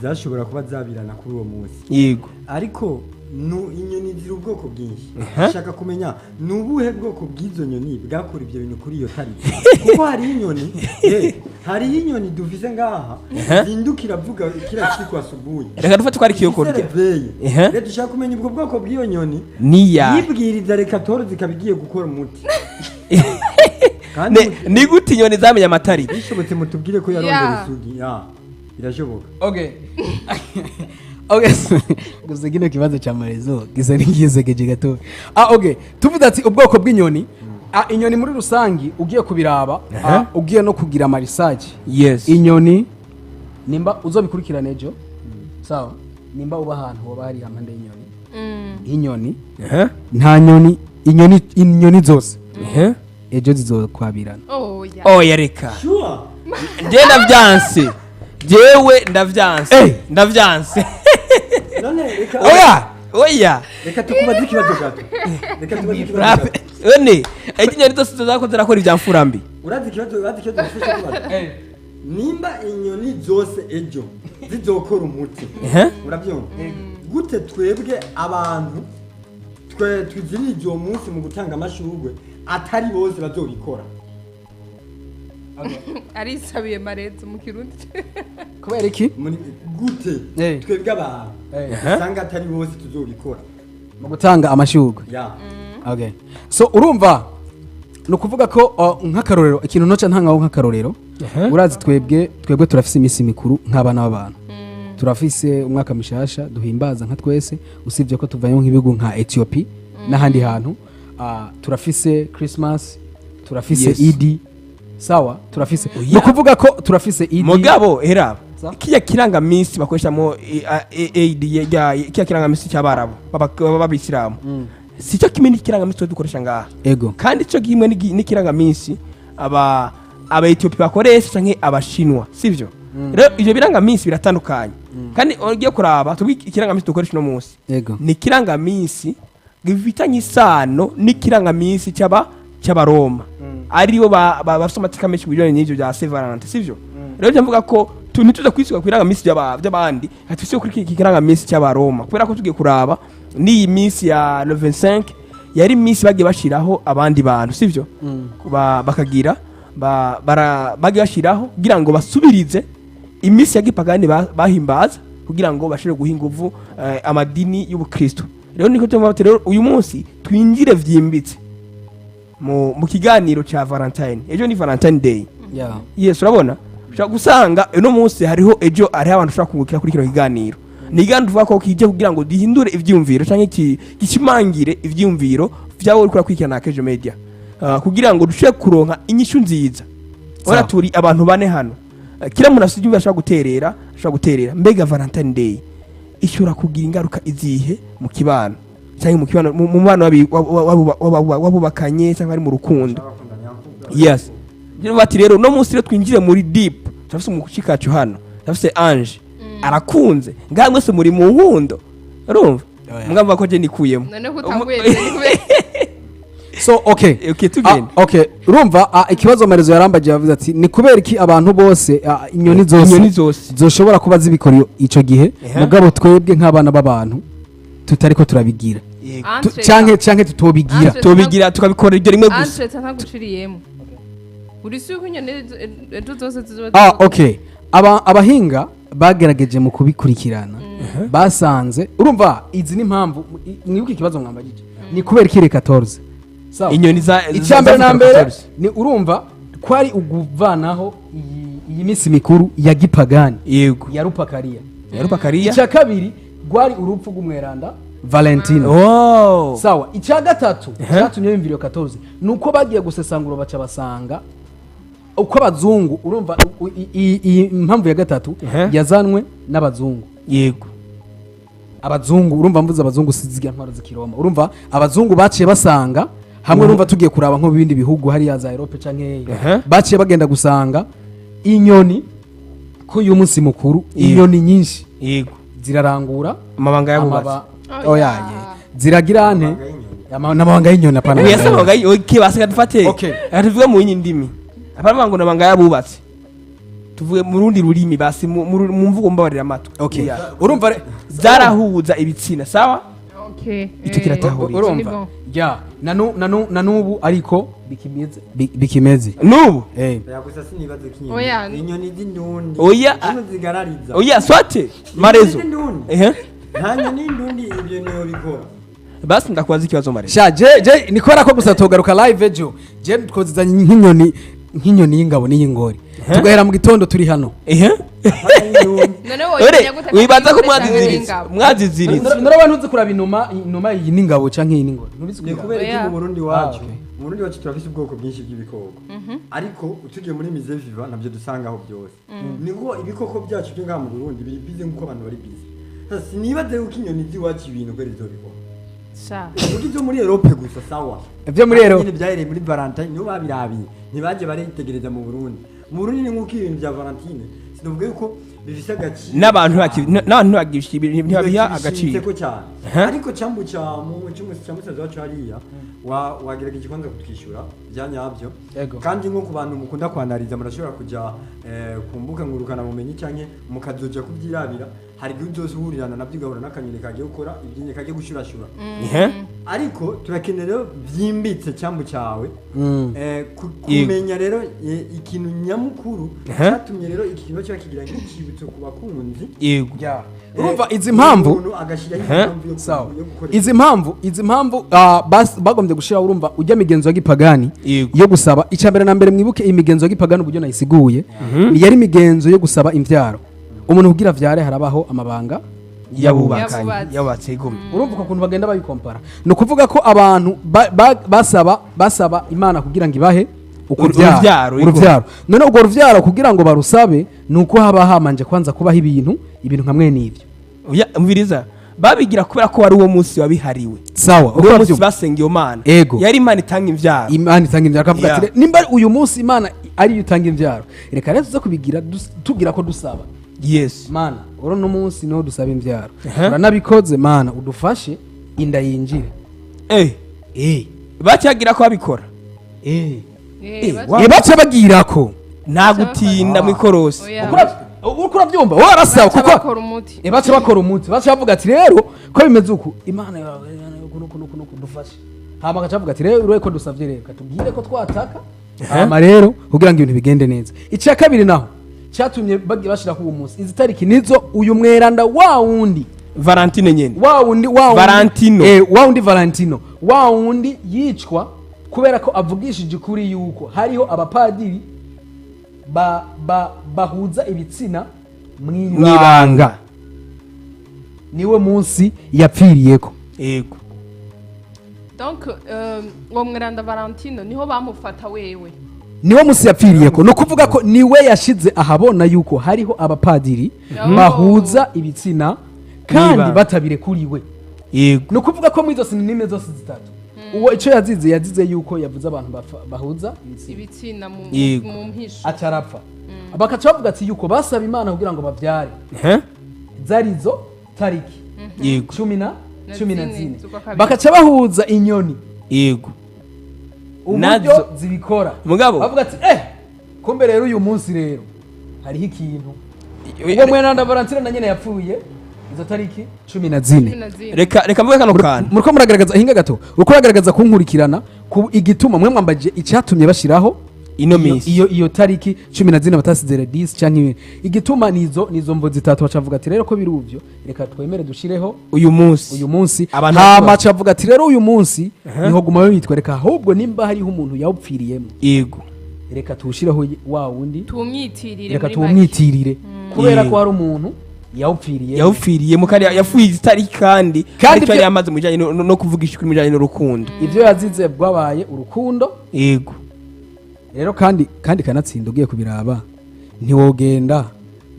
Zashobora kuba zabirana kuri uwo munsi. Ariko inyoni ziri ubwoko bwinshi. Shaka kumenya ni ubuhe bwoko bw'izo nyoni bwakora ibyo bintu kuri iyo tariki, kuko hariho inyoni, hariho inyoni dufise ngaha zindukira avuga kila siku asubuhi. Reka dufate ko ari ikiyokorya. Réveil. Rero dushaka kumenya ubwo bwoko bw'iyo nyoni niya yibwiriza reka toro zikaba igiye gukora umuti kandi Ni gute inyoni zamenye amatariki? Bishobotse mutubwire ko yarondera isugi ya birashoboka. Okay, gusa kino kibazo cha marezo gisa n'igisekeje gato. Okay, tuvuze ati ubwoko bw'inyoni, inyoni muri rusangi ugiye kubiraba, ugiye no kugira ama research, inyoni nimba uzobikurikirana ejo, sawa, nimba uba ahantu hoba hari hampande y'inyoni, inyoni, nta nyoni, inyoni zose ejo zizokwabirana. Oya. Oya, reka. Sure. Njye ndavyanse, jewe ndavyanse. Ndavyanse. None reka Oya, oya. Reka tukubaze ikibazo gato, reka tubaze ikibazo Rape. gato. One ejo inyoni zose zako zirakora ibya mfurambi. Urazi ikibazo gifite cyo kubaza? Nimba inyoni zose ejo zizokora umuti, urabyumva gute twebwe abantu twe twizirije uwo munsi mu gutanga amashurwe atari bose bazobikora? Arisabiye marenzo mu Kirundi. Kubera iki? Muri gute twebwe abantu usanga atari bose tuzobikora mu gutanga amashurwe? Ya. Okay, so urumva ni ukuvuga ko nk'akarorero, ikintu noca ntangaho nk'akarorero, urazi twebwe turafise iminsi mikuru nk'abana b'abantu, turafise umwaka mushasha duhimbaza nka twese, usibye ko tuvayo nk'ibihugu nka Ethiopia n'ahandi hantu. Turafise Christmas, turafise Idi, sawa, turafise, ni ukuvuga ko turafise Idi. Mugabo era Sa? Kiya kirangaminsi bakoreshamo AD kiya kirangaminsi cy'Abarabu b'Abisilamu si cyo kimwe n'ikirangaminsi tuba dukoresha ngaha. Kandi cyo kimwe n'ikirangaminsi aba Ethiopia bakoresha canke Abashinwa, sivyo? Rero ivyo birangaminsi biratandukanye, kandi ugiye kuraba tubi ikirangaminsi dukoresha uno munsi ni ikirangaminsi gifitanye isano n'ikirangaminsi cy'Abaroma, aribo bafite amateka menshi mu bijyanye n'ivyo bya Saint Valentin, sivyo? Rero njya mvuga ko ntituze kwisuka ku kirangaminsi by'abandi, twisuke kuri iki kirangaminsi cy'Abaroma, kubera ko tugiye kuraba n'iyi minsi ya le 25 yari iminsi bagiye bashiraho abandi bantu, sivyo? Bakagira bagiye bashiraho kugira ngo basubirize iminsi ya gipagani bahimbaza kugira ngo bashobore guha inguvu amadini y'ubukristo. Rero niko tuvuga bati rero uyu munsi twinjire vyimbitse mu kiganiro ca Valentine. Ejo ni Valentine Day. Yes, urabona ushobora gusanga uno munsi hariho, ejo hariho abantu ushobora kungukira kuri kino kiganiro. Ni ikiganiro tuvuga ko kije kugira ngo gihindure ivyiyumviro canke gishimangire ivyiyumviro vyawe uriko urakurikirana Akejo Media, kugira ngo dushobore kuronka inyishu nziza. Ora turi abantu bane hano. Kila muntu afite ivyiyumviro ashobora guterera. Mbega Valentine Day ishobora kugira ingaruka izihe mu kibano canke mu kibano, mu mubano w'abubakanye cyangwa ari mu rukundo? Yes. Rero bati rero uno munsi rero twinjire muri deep. Turafise umushikacu hano, turafise Ange, arakunze ngaha, mwese muri mu nkundo, urumva? Oya. Mugamba ko je nikuyemo. None ko utanguye ni kubera So okay. Okay, tugende. Okay, urumva, ikibazo Marezo yarambagiye, yavuze ati ni kubera iki abantu bose, inyoni zose Inyoni zose zoshobora kuba zibikora ico gihe, mugabo twebwe nk'abana b'abantu tutariko turabigira, canke tutobigira. Tubigira, tukabikora iryo rimwe gusa. Entre ntaguciriyemo, uri si uko inyoni ejo zose zizoba Okay, abahinga bagerageje mu kubikurikirana, basanze, urumva, izi ni impamvu. Mwibuke ikibazo mwambagije, ni kubera iki 14? Sawa. Inyoni za Icya mbere na za mbere 14. ni, urumva, kwari uguvanaho iyi minsi mikuru ya gipagani ya Rupakariya. Ya Rupakariya. Icya kabiri rwari urupfu rw'umweranda Valentino. Sawa, icya gatatu cyatumye biyumvira iyo 14 ni uko bagiye gusesangura, baca basanga uko abazungu, urumva, iyi impamvu ya gatatu yazanwe n'abazungu. Abazungu, urumva, mvuze abazungu si zirya ntwaro z'ikiroma, urumva, abazungu baciye basanga hamwe, urumva, tugiye kuraba nko mu bindi bihugu hariya za Europe canke hehe, baciye bagenda gusanga inyoni ko uyu munsi mukuru inyoni nyinshi zirarangura amabanga y'abubatsi. Oya, ye. Ziragira ante n'amabanga y'inyoni, apana Oya, amabanga se amabanga okay, basiga dufate. Okay. Reka tuvuge mu yindi ndimi, apana ngo n'amabanga y'abubatsi. Tuvuge mu rundi rurimi basi, mu mvugo, mbabarira amatwi. Okay. Yeah. Urumva Zarahuza ibitsina, sawa. Okay. Icyo kiratahuritse. Urumva Ni bon. ya na nubu ariko bikimeze bikimeze. N'ubu. Oya, gusa sinibaze ko Oya. inyoni z'indundi Oya. zino zigarariza. Oya, swate marezo. Z'indundi. Ehe. Nta nyoni y'indundi ibyo niyo bikora. Basi ndakubaza ikibazo, marezo. Sha, je nikora ko gusa togaruka live ejo, je twozizanye nk'inyoni y'ingabo n'iy'ingori, tugahera mu gitondo turi hano. Ehe. None Ore, wowe gute? Wibaza ko Kandi mwaziziritse? ingabo. Mwaziziritse. Nuraba ntuzi kuraba inuma iyi n'ingabo canke iyi n'ingori, ntubizi Ni kuraba. kubera iki? Oya. Mu Burundi wacu, Ah, okay. mu Burundi wacu turafise ubwoko bwinshi bw'ibikoko, ariko tugiye muri musée vivant nabyo dusangaho byose. Niko ibikoko byacu byo ngaha mu Burundi biri bize nk'uko abantu bari bize. Sasa sinibaze yuko inyoni z'iwacu ibintu kweri zobikora. Sha. Kuko ibyo muri Europe gusa, sawa. Ibyo muri Europe. Nyine byahereye muri Valentine, nibo babirabiye, ntibaje baritegereza mu Burundi. Mu Burundi ni nk'uko ibintu bya Valentine, sinavuga yuko bifise agaciro. N'abantu ntibabiha agaciro. ko cyane. Aha. Ariko cyambu cya mu cy'umusi cya musaza wacu hariya wagerageje kwanza kutwishyura bya nyabyo. Ego. Kandi nko ku bantu mukunda kwanariza, murashobora kujya ku mbuga ngurukana bumenyi canke mukazoja kubyirabira. Hari igihe uzohurirana nabyo, ugahura n'akanyoni kagiye gukora ibyinye, kagiye gushurashura. Ehe. Ariko turakenera rero byimbitse cyambu cyawe, kumenya rero ikintu nyamukuru cyatumye rero iki kintu kiba kigira nk'ikibutso ku bakunzi. Yego. Ya. Urumva izi mpamvu Umuntu agashyiraho impamvu yo sawa yo gukoresha. Izi mpamvu bagombye gushira, urumva ujya migenzo ya gipagani Yego. yo gusaba. Icya mbere na mbere, mwibuke imigenzo ya gipagani uburyo nayisiguye, ni yari imigenzo yo gusaba imvyaro. Umuntu kugira vyare harabaho amabanga Yabubakanye. Yabubatse. Yabubatse igomwe. Urumva uko kuntu bagenda babikompara, ni ukuvuga ko abantu basaba Imana kugira ngo ibahe ukuvyara. Uruvyaro, yego. Uruvyaro. None urwo ruvyaro kugira ngo barusabe, ni uko haba hamanje kwanza kubaho ibintu nka mwene ivyo. Oya, umviriza, babigira kubera ko wari uwo munsi wabihariwe. Sawa. Uwo munsi Urabyumva? basenga iyo mana. Ego. Yari Imana itanga imvyaro. Imana itanga imvyaro, akavuga ati nimba uyu munsi Imana ariyo itanga imvyaro, reka rero tuze kubigira tugira ko dusaba. Mana, uro munsi niho dusaba imvyaro. Uranabikoze Mana, udufashe inda yinjire. Bacyagira ko babikora. Baca bagirako. Nta gutinda mu ikorosi. Oya. Uriko urabyumva, wowe arasaba Baca kuko bakora umuti. Baca bakora umuti, baca bavuga ati rero ko bimeze uku, Imana yawe uku nuku nuku nuku, dufashe. Hama agaca bavuga ati rero urebe ko dusavye, rero katubwire ko twataka, hama rero kugira ngo ibintu bigende neza. Icya kabiri naho cyatumye bagiye bashira uwo munsi, izi tariki nizo uyu mweranda wa wundi Valentine nyene. wa wundi Valentino. Wa wundi Valentino, wa wundi yicwa kubera ko avugishije ukuri yuko hariho abapadiri ba bahuza ibitsina mw'ibanga. Mwibanga. Niwe munsi yapfiriyeko. Yego. Donc uwo mweranda Valentino niho bamufata wewe. Niwe munsi yapfiriyeko, ni ukuvuga ko niwe yashize ahabona yuko hariho abapadiri bahuza ibitsina kandi Mw'ibanga. batabirekuriwe. Yego. Ni ukuvuga ko muri izo sinime zose zitatu, uwo icyo yazize yuko yavuze abantu bahuza ibitsina. Ibitsina mu Yego. mu mpisho. Acarapfa. Bakaca bavuga ati yuko basaba Imana kugira ngo babyare, zari izo tariki cumi na Na 14 zine z'ukwa kabiri. Bakaca bahuza inyoni uburyo Nazo. zibikora. Mugabo. Bavuga ati kumbe rero uyu munsi rero hariho ikintu. Uwo mweranda Valentine na nyene yapfuye izo tariki 14. 14. Reka mvuge kano kantu. Muriko muragaragaza, hinga gato, uriko uragaragaza kunkurikirana ku igituma mwe mwambaje icyatumye bashiraho ino minsi. Iyo tariki 14 batasize 10 canke ibindi. Igituma nizo mvo zitatu. Bacavuga ati rero ko biri uvyo, reka twemere dushireho uyu munsi. Uyu munsi. Abantu hama bakora. acavuga ati rero uyu munsi niho guma bitwa, reka ahubwo nimba hariho umuntu yawupfiriyemo, reka tuwushireho wa wundi. Tumwitirire. Reka Muri make. tuwumwitirire kubera Yego. ko hari umuntu yawupfiriyemo. Yawupfiriyemo kandi yapfuye itariki kandi Kandi aricyo yari yamaze mu bijyanye no kuvugisha ukuri mu bijyanye n'urukundo. Ivyo yazize bwabaye urukundo. Yego. Rero kandi kanatsinda, ugiye kubiraba, ntiwogenda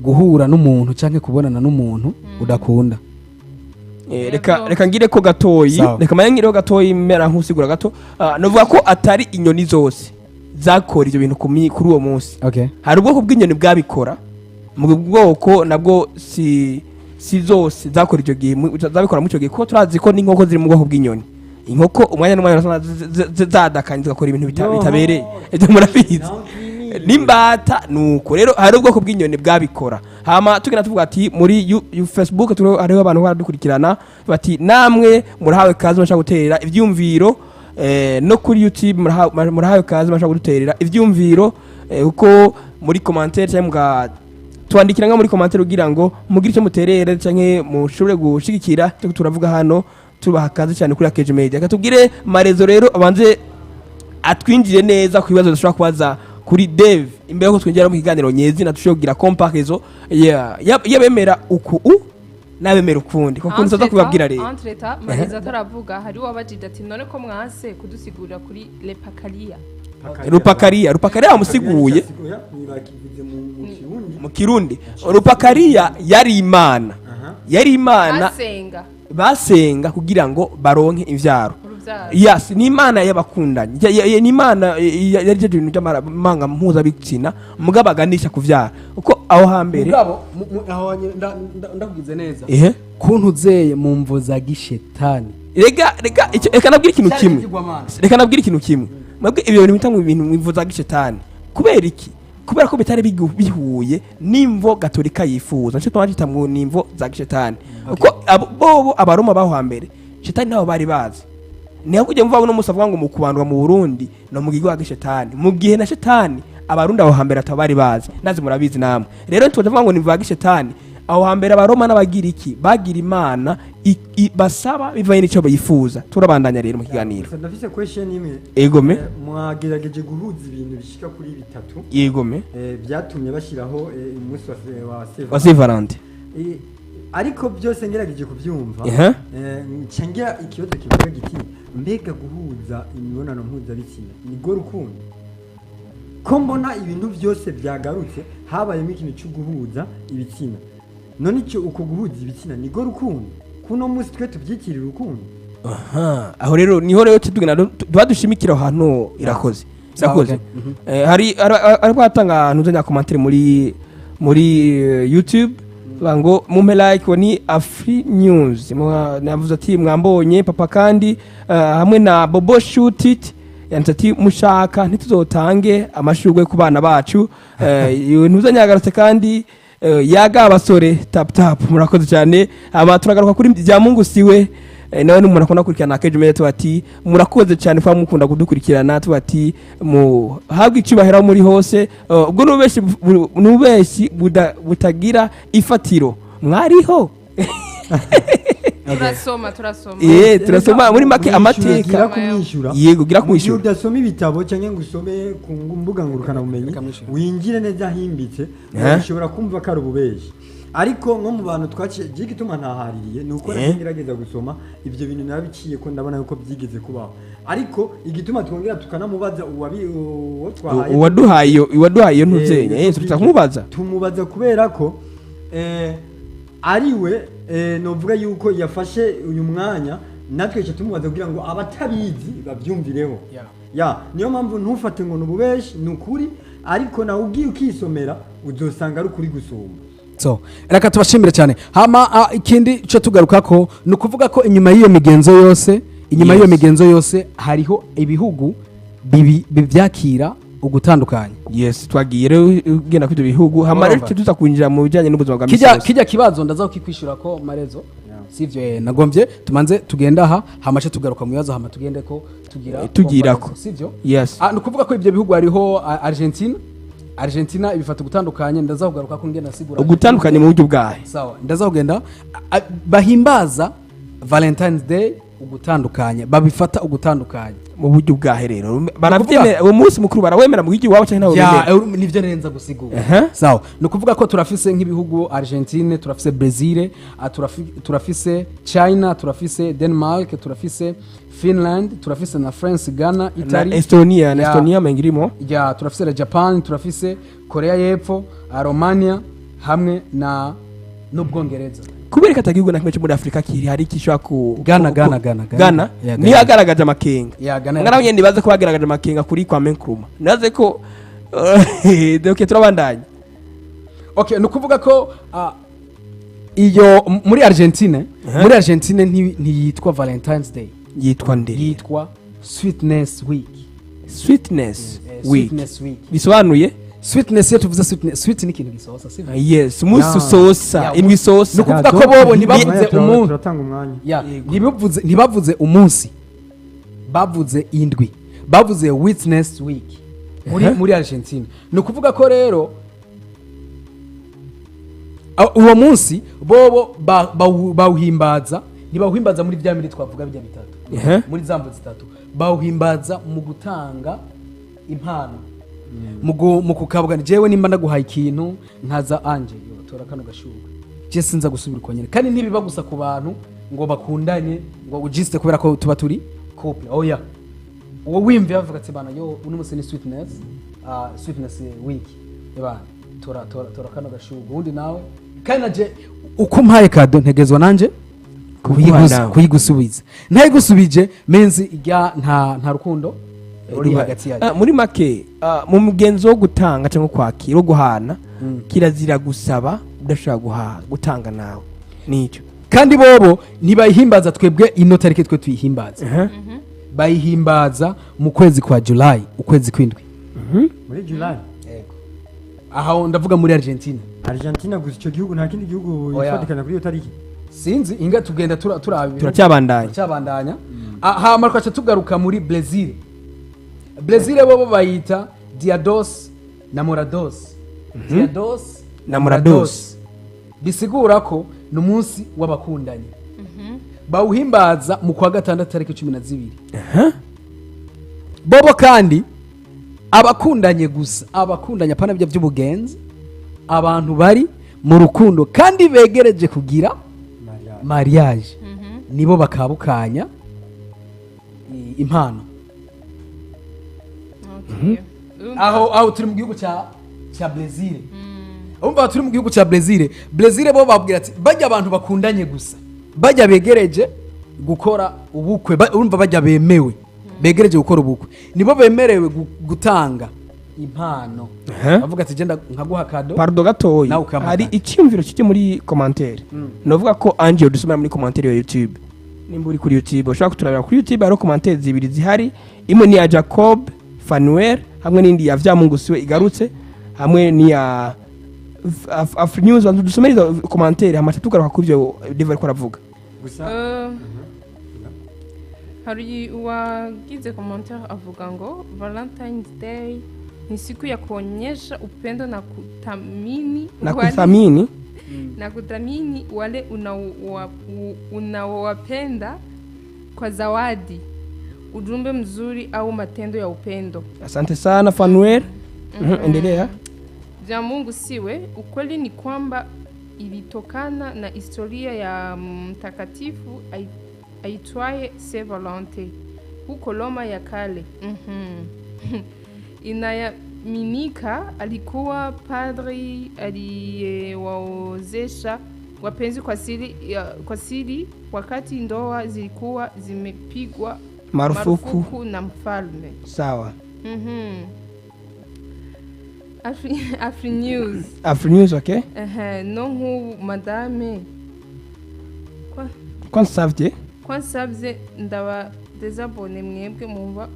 guhura n'umuntu canke kubonana n'umuntu udakunda. Reka reka ngire ko gatoyi. Sawa. Reka manye ngire ko gatoyi, mera nkusigura gato. Novuga ko atari inyoni zose zakora ivyo bintu kuri uwo munsi. Hari ubwoko bw'inyoni bwabikora, mu bwoko nabwo si zose zakora icyo gihe, zabikora muri icyo gihe, kuko turazi ko n'inkoko ziri mu bwoko bw'inyoni. Inkoko umwanya n'umwanya urasanga zadakanye zigakora ibintu bitabereye. Ibyo murabizi. Naho twimire. N'imbata nuko rero hari ubwoko bw'inyoni bwabikora. Hama tugenda tuvuga ati muri Facebook hariho abantu baradukurikirana, bati namwe murahawe kaze mashaka guterera ivyumviro, no kuri YouTube murahawe kaze mashaka guterera ivyumviro, kuko muri commentaire cyangwa muga twandikira nka muri commentaire kugira ngo mugire icyo muterere canke mushobore gushigikira cyo turavuga hano. Tubaha kaze cyane kuri Akeje Media. Katubwire Marezo rero abanze atwinjire neza ku bibazo dushobora kubaza kuri Dave imbere yuko twinjira mu kiganiro nyezina, dushobora kugira comparaison y'abemera uku u n'abemera ukundi, kuko nzaza kubabwira rero. Entre-temps Mariza ataravuga, hari uwabajije ati none ko mwanse kudusigurira kuri Lepakalia? Rupakariya wamusiguye. Ntibakivuze mu Kirundi. Mu Kirundi Rupakariya yari imana, yari imana basenga, basenga kugira ngo baronke imvyaro. Urubyaro. Yes, ni imana y'abakundanye. Ni imana yari jeje ibintu by'amabanga mpuzabitsina, mugabo aganisha kuvyara uko aho hambere. Mugabo aho ndakugize neza Ehe. kuntu uzeye mu mvo za gishetani. Rega rega reka nabwire ikintu Cyari kimwe. ikigirwamana. Reka nabwire ikintu kimwe. Mwebwe ibyo bintu bita ngo ibintu mwimvo za gishetani, kubera iki? Kubera ko bitari bihuye n'imvo gatolika yifuza, nico tuma bita ngo n'imvo za gishetani, kuko bobo Abaroma baho hambere shetani nabo bari bazi. Niho kujya mvuga uno musi avuga ngo mu kubandwa mu Burundi no mu gihugu gishetani, mu gihe na shetani Abarundi aho hambere atabo bari bazi, nazi murabizi namwe. Rero ntitwavuga ngo ni mvuga gishetani. Aho hambere Abaroma n'Abagiriki bagira imana basaba bivanye n'icyo bifuza. Turabandanya rero mu kiganiro. Gusa ndafise question imwe. Egome. Mwagerageje guhuza ibintu bishika kuri bitatu Yegome. Byatumye bashyiraho umunsi wa Saint Wa Saint Valentin. Ariko byose ngerageje kubyumva, nca ngira ikibazo kivuga giti: mbega guhuza imibonano mpuzabitsina nibwo rukundo? Ko mbona ibintu byose byagarutse habayemo ikintu cyo guhuza ibitsina, none icyo uko guhuza ibitsina nibwo rukundo kuno munsi twe tubyikirira urukundo? Aha, aho rero niho rero tugenda tuba dushimikira aho hantu. Irakoze, irakoze. Hari ariko atanga ahantu uzanya commentaire muri YouTube bavuga ngo mumpe like, ni Afri News. Navuze ati mwambonye papa, kandi hamwe na Bobo Shoot It yanditse ati mushaka ntituzotange amashurwe ku bana bacu. Ntuzanyagarutse kandi yaga abasore tap tap, murakoze cyane. Aba turagaruka kuri bya Mungu siwe, nawe n'umuntu akunda gukurikirana Akeje Media, tuba ati murakoze cyane kuba mukunda kudukurikirana, tuba ati muhabwe icyubahiro aho muri hose. Ubwo n'ububeshi butagira ifatiro mwariho. Turasoma, turasoma. Turasoma muri make Gira amateka. kumwishyura. Yego, gira Mu gihe kumwishyura. udasoma ibitabo cyangwa ngo usome ku mbuga ngurukanabumenyi, Reka mwishyure. winjire neza ahimbitse, ushobora kumva ko ari ububeshi. Ariko nko mu bantu twaciye, igihe gituma ntahaririye ni uko ngerageza gusoma ibyo bintu narabiciye ko ndabona yuko byigeze kubaho. Ariko igituma twongera tukanamubaza uwo twahaye, Uwaduhaye iyo ntuzenya, iyo tumubaza. Tumubaza kubera ko ariwe novuga yuko yafashe uyu mwanya, natwe icyo tumubaza kugira ngo abatabizi babyumvireho. Ya, niyo mpamvu ntufate ngo ni ububeshi, ni ukuri, ariko nawe ugiye ukisomera uzosanga ari ukuri gusumba. So reka tubashimire cyane. Hama ikindi cyo tugaruka ko ni ukuvuga ko inyuma y'iyo migenzo yose, inyuma y'iyo migenzo yose hariho ibihugu bibyakira ugutandukanye. Yes, twagiye rero ugenda kuri ibyo bihugu, hama rero Urumva. tuza kwinjira mu bijyanye n'ubuzima bwa misi yose. Kijya kibazo ndaza kukikwishura ko Marezo sivyo, nagombye tumanze tugenda aha, hama ce tugaruka mu bibazo, hama tugende ko tugira Tugirako. comparaison, sivyo? Yes. Ni ukuvuga ko ibyo bihugu hariho Argentina. Argentina ibifata ugutandukanye, ndaza kugaruka ko ngenda sigura. Ugutandukanye mu buryo bwahe? Sawa, ndaza kugenda bahimbaza Valentine's Day ugutandukanye, babifata ugutandukanye. Mu buryo bwahe rero barabyemera? Uwo munsi mukuru barawemera mu gihugu iwabo cyangwa ntawo Ya, bemera? Nivyo nenza gusigura. Sawa, ni ukuvuga ko turafise nk'ibihugu Argentine, turafise Brazil, turafise China, turafise Denmark, turafise Finland, turafise na France, Ghana, Na Italy, Estonia na Ya. Estonia mengirimo. Ya, turafise na Japan, turafise Korea y'Epfo, Romania hamwe na n'Ubwongereza. Kubera ko atagihugu na kimwe cyo muri Afurika kiri hari ikishobora ku Ghana, Ghana, Ghana, Ghana. Ghana Ya, Ghana. niyo yagaragaje amakenga. Ya, Ghana. Ngana nyine nibaze ko bagaragaje amakenga kuri Kwame Nkrumah, nibaze ko okay, turabandanya. Okay, ni ukuvuga ko iyo muri Argentine, muri Argentine ntiyitwa Valentine's Day. Yitwa ndere? Yitwa Sweetness Week. Sweetness Week. Sweetness Week. Bisobanuye? Sweetness, iyo tuvuze sweetness, sweet ni ikintu gisosa, sivyo? Yes, umunsi usosa, indwi isosa. Ni ukuvuga ko bobo ntibavuze umunsi. Turatanga umwanya. Ya, ntibavuze umunsi, bavuze indwi, bavuze witness week muri Argentina. Ni ukuvuga ko rero uwo munsi bobo bawuhimbaza, ntibawuhimbaza muri bya bindi twavuga bijya bitatu, muri za mvo zitatu. Bawuhimbaza mu gutanga impano, mu kukabwana. Jewe nimba ndaguhaye ikintu, nkaza anje yo tora kano gashurwe, je sinza gusubira uko nyene. Kandi ntibiba gusa ku bantu ngo bakundanye, ngo juste kubera ko tuba turi couple, oya. Uwo wimve bavuga ati: "Bana yo, uno munsi ni sweetness, sweetness week, ebana tora tora tora kano gashurwe." Ubundi nawe kandi naje uko mpaye cadeau, ntegezwa nanje Kuguha nawe. kuyigusubiza. Ntayigusubije menzi ijya nta rukundo ruri hagati yayo. Muri make, mu mugenzo wo gutanga cyangwa kwakira, wo guhana, kirazira gusaba udashobora guhaha gutanga nawe nicyo. Kandi bobo ntibayihimbaza twebwe ino tariki twe tuyihimbaza, bayihimbaza mu kwezi kwa July, ukwezi kw'indwi. Muri July? Aho ndavuga muri Argentina. Argentina gusa? Icyo gihugu, nta kindi gihugu Oya. yifatikanya kuri iyo tariki? Sinzi, inga tugenda turaba ibintu. Turacyabandanya. Turacyabandanya. Hama tugaca tugaruka muri Brazil. Brazil bobo bayita Dia dos Namorados, Dia dos Namorados. Bisigura ko ni umunsi w'abakundanye, bawuhimbaza mu kwa gatandatu tariki 12. Bobo kandi abakundanye gusa, abakundanye, apana bya by'ubugenzi, abantu bari mu rukundo kandi begereje kugira Mariage. Mariage, nibo bakabukanya impano. Okay. Aho turi mu gihugu cya Brazil. Urumva turi mu gihugu cya Brazil. Brazil bo babwira ati bajya abantu bakundanye gusa, bajya begereje gukora ubukwe, urumva bajya bemewe begereje gukora ubukwe, nibo bemerewe gutanga impano. Bavuga ati genda nkaguha cadeau. Pardon gatoyi. Nawe ukampa Hari cadeau. icyumviro kiri muri commentaire, novuga ko Angel dusomera muri commentaire ya YouTube. Nimba uri kuri YouTube, ushobora kuturabira kuri YouTube, hariho commentaire zibiri zihari. Imwe ni ya Jacob Fanuel hamwe n'indi ya Vyamungusiwe igarutse hamwe n'iya Afri News. Bantu dusomere izo commentaire, hama tugaruka ku byo Dave ariko aravuga. Gusa Hari uwagize commentaire avuga ngo Valentine's Day ni siku ya kuonyesha upendo na kuthamini Na kuthamini. Na kuthamini wale unaowapenda kwa zawadi, ujumbe mzuri au matendo ya upendo. Asante sana Fanuel. Endelea. Vya Mungu siwe, ukweli ni kwamba ilitokana na historia ya mtakatifu aitwaye Saint Valentin huko Roma ya kale. Inaaminika alikuwa padri aliyewaozesha wapenzi kwa siri wakati ndoa zilikuwa zimepigwa marufuku, marufuku na mfalme. Sawa. Afri News. Afri News, okay. Ehe, no nk'ubu madame Ko nsavye ko nsabye ndaba désabonné, mwebwe mwumva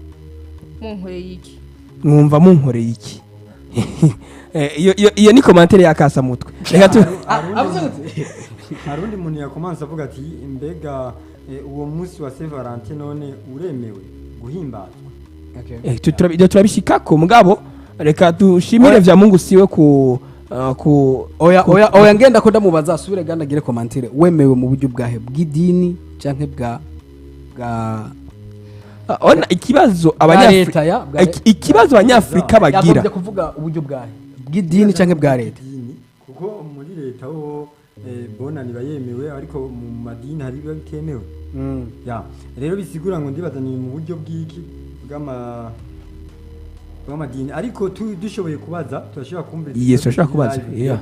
munkoreye iki? Mwumva munkoreye iki? Iyo ni commentaire y'akasamutwe, reka tu Avuze gute? Hari undi muntu yakomanze avuga ati: "Mbega uwo munsi wa Saint Valentin none uremewe guhimbazwa?" Okay. Ibyo turabishikako, mugabo reka dushimire vya Mungu siwe ku Oya, oya, oya, ngenda ko ndamubaza asubire ganda agire commentaire. Wemewe mu buryo bwahe? Bw'idini canke bwa Ona ikibazo leta abanyafrika ya bwa ikibazo abanyafrika bagira. Yagombye kuvuga uburyo bwahe, bw'idini canke bwa leta? Idini, kuko muri leta ho bona niba yemewe, ariko mu madini hari biba bitemewe. Ya, rero bisigura ngo ndibaza ni mu buryo bw'iki, bw'amadini, ariko dushoboye kubaza turashobora kumviriza. Yes, turashobora kubaza, live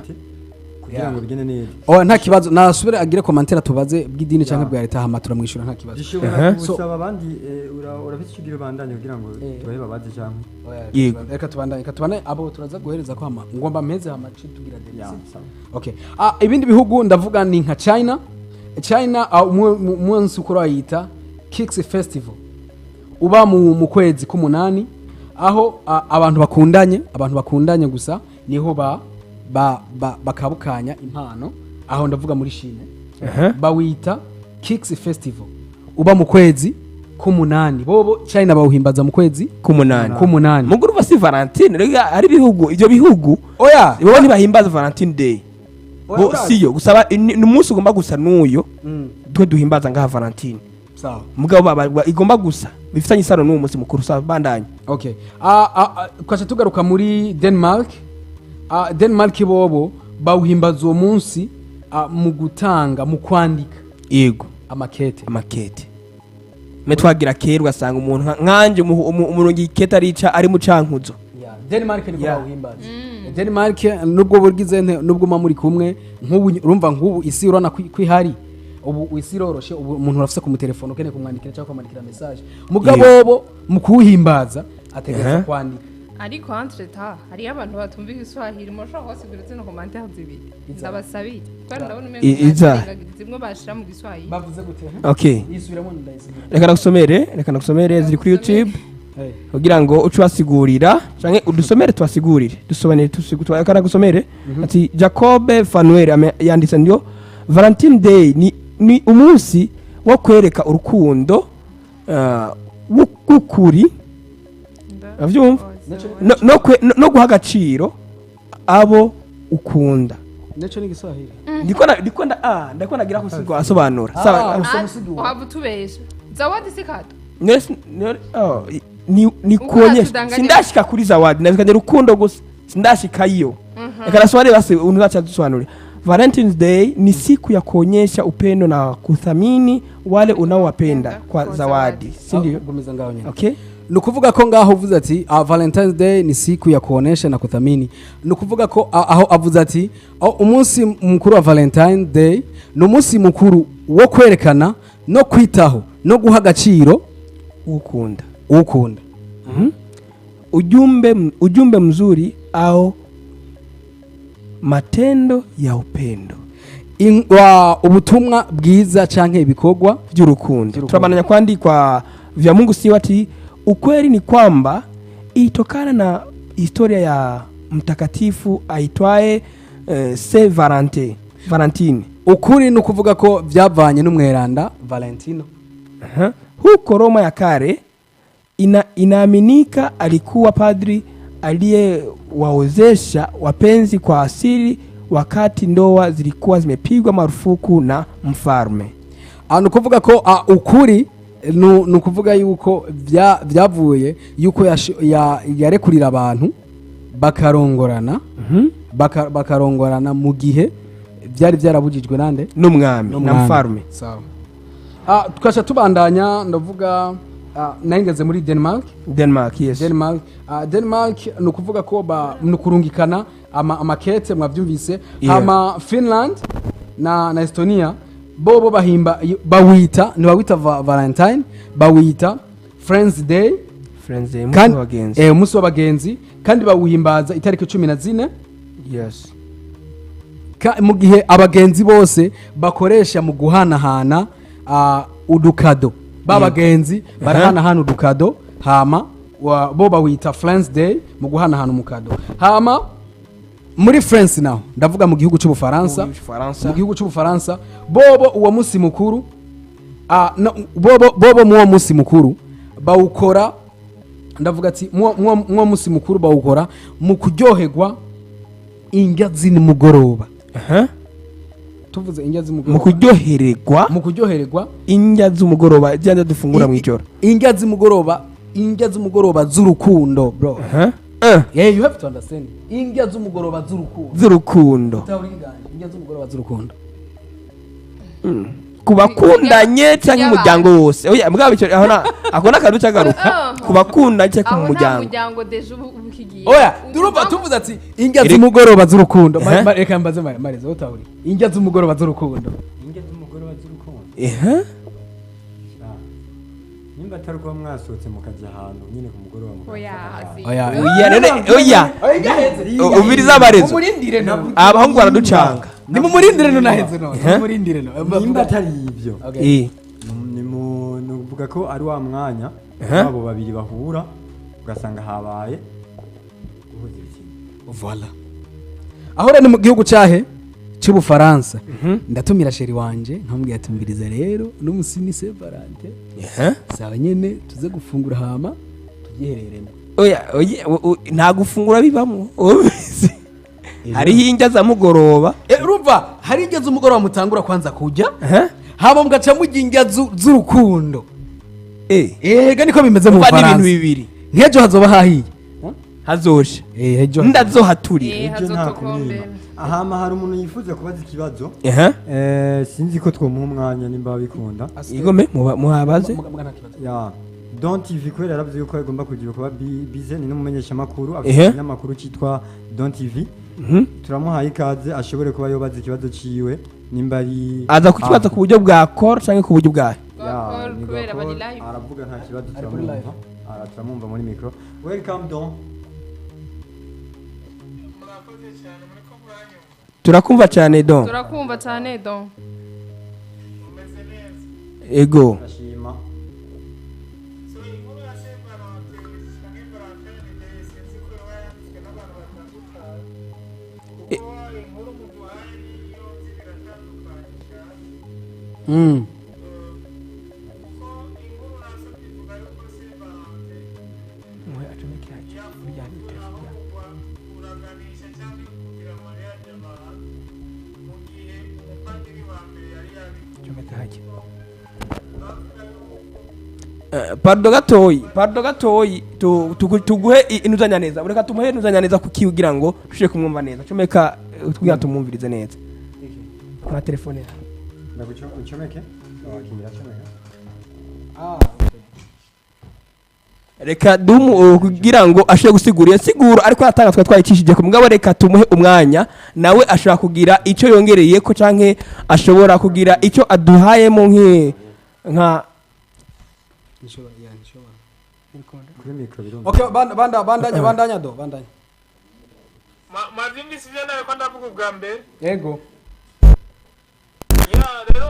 kugira ngo bigende neza. Oya, nta kibazo, nasubire agire commentaire tubaze bw'idini canke bwa leta, hama turamwishura, nta kibazo. Dushobora gusaba abandi, urafite icyo ugira ubandanye kugira ngo tubahe babaze cyangwa? Oya, Yego. reka tubandanye, reka tubandanye. Abo turaza guhereza ko hama ngomba mpeze, hama ce tugira Ya, deficit. sawa. Okay. Ibindi bihugu ndavuga ni nka China. China, umunsi ukuru bayita Kicks Festival, uba mu kwezi k'umunani. Aho abantu bakundanye gusa niho ba ba, ba bakabukanya impano. Aho ndavuga muri Chine. Bawita Kicks Festival, uba mu kwezi k'umunani. Bobo China bawuhimbaza mu kwezi k'umunani. K'umunani. Muguru uva si Valentine rega, ari ibihugu, ibyo bihugu Oya. bo ntibahimbaza Valentine Day. Oya, Bo urazi. siyo gusaba, ni umunsi ugomba gusa n'uyo twe duhimbaza ngaha Valentine. Sawa. Mugabo igomba gusa bifitanye isano n'uwo munsi mukuru. Sawa, bandanye. Okay, twaca tugaruka muri Denmark. Denmark bobo bawuhimbaza uwo munsi mu gutanga, mu kwandika amakete. Amakete me twagira kera, ugasanga umuntu nkanje umurongo ikete arica ari mu Cankuzo. Yeah, Denmark niko bawuhimbaza. Denmark, nubwo burgize nte, nubwo muba muri kumwe nk'ubu, urumva nk'ubu isi urabona ko ihari ubu, isi iroroshe ubu, umuntu urafise ku mutelefone ukeneye kumwandikira cyangwa kumwandikira message. Mugabo bo mu kuwuhimbaza ategereza kwandika. Ariko entre temps hariyo abantu batumva Igiswahili. Mushobora kubasigurira zino commentaire zibiri ndabasabiye, kubera ndabona umengo Iza. zimwe bashira mu Giswahili. Bavuze gute? Okay. Yisubiramo, ndayisubira. Reka nagusomere ziri kuri YouTube Hey. kugira ngo uce ubasigurira canke udusomere, tubasigurire, dusobanure, reka nagusomere. Ati Jacob Fanuel yanditse ndio Valentine Day ni umunsi wo kwereka urukundo w'ukuri, uravyumva, no guha agaciro abo ukunda. Neco ni Igiswahili. Ndiko nagira kusigwa asobanura. Sawa. Usoma. Waba utubesha, Zawadi si kado. Oh, ni Uko kuonyesha uratudanganya. Sindashika kuri Zawadi, nabikanye rukundo gusa, sindashikayo. Reka naswali basi unacha dusobanurira. Valentine's Day ni siku ya kuonyesha upendo na kuthamini wale unaowapenda kwa Kwa zawadi, zawadi. si ndio? Gumiza ngaho nyine. Okay. Ni ukuvuga ko ngaho uvuze ati Valentine's Day ni siku ya kuonesha na kuthamini, ni ukuvuga ko aho avuze ati umunsi mukuru wa Valentine Day ni umunsi mukuru wo kwerekana no kwitaho no guha agaciro ukunda. ukunda. Ujumbe mzuri au matendo ya upendo. Ubutumwa bwiza canke ibikorwa vy'urukundo. Turabandanya kwandi kwa vya Mungu si wati. Ukweli ni kwamba ilitokana na historia ya mtakatifu aitwaye Saint Valentin, Valentine. Ukuri ni ukuvuga ko byavanye n'umweranda Valentino. Aha. Huko Roma ya kale inaaminika alikuwa padri aliyewaozesha wapenzi kwa asili wakati ndoa zilikuwa zimepigwa marufuku na mfalme. Ni ukuvuga ko ukuri ni ukuvuga yuko byavuye yuko yarekurira abantu bakarongorana, bakarongorana mu gihe byari byarabujijwe nande? N'umwami na N'umwami. mfalme. Sawa. Tukaca tubandanya, ndavuga nari muri Denmark. Denmark, yes. Denmark, Denmark ni ukuvuga ko ni ukurungikana amakete, mwabyumvise. Hama Finland na Estonia bo bahimba, bawita, ntibawita Valentine, bawita Friends Day. Friends Day, umunsi Kandi w'abagenzi. Umunsi w'abagenzi, kandi bawuhimbaza itariki 14. Mu gihe abagenzi bose bakoresha mu guhanahana udukado, ba bagenzi barahanahana udukado. Hama bo bawita Friends Day mu guhanahana umukado. Hama muri France naho, ndavuga mu gihugu cy'Ubufaransa. Mu gihugu cy'Ubufaransa. Mu gihugu cy'Ubufaransa bobo uwo munsi mukuru no, bobo mu uwo munsi mukuru bawukora, ndavuga ati muwo munsi mukuru bawukora mu kuryoherwa indya z'imugoroba. Tuvuze indya Mu z'umugoroba, kuryohererwa mu kuryohererwa indya z'umugoroba, zya dufungura mu ijoro. Indya z'umugoroba, indya z'umugoroba z'urukundo, bro. Yeah, you have to understand, indya z'umugoroba z'urukundo. Z'urukundo. Utahura ikiganiro, indya z'umugoroba z'urukundo. Ku bakundanye cyangwa Y'abantu. umuryango wose? Oya, mugabo icyo aho na ako n'akantu cyagaruka ku bakundanye cyangwa Aho mu nta muryango. Muryango déjà ubu ukigiye. Oya, turumva tuvuze ati indya z'umugoroba z'urukundo. Reka mbaze Mariza, utahura indya z'umugoroba z'urukundo? Indya z'umugoroba z'urukundo? Ehe. Ah. Nimba atari kuba mwasohotse mukajya ahantu nyine ku mugoroba Oya, mugafata si. Oya. Oya, none oya. Umviriza amarezo. Mumurindire no. Abahungu baraducanga. Nimumurindire no, naheze no, nimumurindire no. Nimba atari ibyo, Okay. ni mu ni ukuvuga ko ari wa mwanya abo babiri bahura. Ugasanga habaye guhuza ibitsina. Voilà, aho rero ni mu gihugu cyahe cy'Ubufaransa. Ndatumira chéri wanje, nkamubwira ati: "Mbiriza rero, n'umusi ni Saint Valentin, saba nyene tuze gufungura, hama tubyihereremo." Oya oya, nta gufungura bibamo. Ubizi, hariho indya za mugoroba. Urumva hari indya z'umugoroba mutangura kwanza kujya, hama mugaca mujya indya z'urukundo. Ega niko bimeze mu Umva, ni ibintu Bufaransa. bibiri. Nk'ejo hazoba hahiye. Hazosha. Ejo Ndazohaturira. Ibyo nta Hazotokombera. kumwima. Ahama hari umuntu yifuza kubaza ikibazo. Sinzi ko twomuha umwanya nimba bikunda. Igome muhabaze. Muga nta kibazo. Ya Don TV, kubera yaravuze yuko agomba kugira kuba bize, ni n'umumenyeshamakuru, afite ikinyamakuru cyitwa Don TV. Turamuhaye ikaze, ashobore kuba yobaza ikibazo ciwe nimba ari Aza kukibaza ku buryo bwa call canke ku buryo bwahe? Ya, Call, ni kubera bwa bari call, live. Aravuga nta kibazo. Ari kuri Turamwumva. Turamwumva muri micro. Welcome, Don. Murakoze cyane, muri ko muranyumva? Turakumva cyane, Don. Turakumva cyane, Don. Mumeze neza? Ego. Turashima. So inkuru ya Saint Valentin canke Valentine Day, sinzi ko yoba yanditswe n'abantu batandukanye, kuko inkuru muduhaye n'iyo nzi biratandukanye cyane. Kuko inkuru nasomye ivuga yuko Saint Valentin yafunzwe kuraganisha cyangwa kugira mariage abantu mu gihe umupadiri wa mbere yari yabivuze. Bavuga yuko Pardon gatoyi, pardon gatoyi, tuguhe inuzanya neza. Reka tumuhe inuzanya neza kuki kugira ngo dushobore kumwumva neza. Comeka, kugira tumwumvirize neza kwa telefone yawe. Ndaguco ucomeke. Wakingira comeka. Ah, Reka dumu kugira ngo ashobore gusigura iyo siguro ariko aratanga. Twari twayicishije ku mugabo, reka tumuhe umwanya nawe ashobora kugira icyo yongereye ko canke ashobora kugira icyo aduhayemo nka Nishobora, ya nishobora. Kuri micro birumva. Okay, banda banda bandanya bandanya do bandanya. Mwavyumvise ivyo nariko ndavuga ubwa mbere? Yego. Ya, rero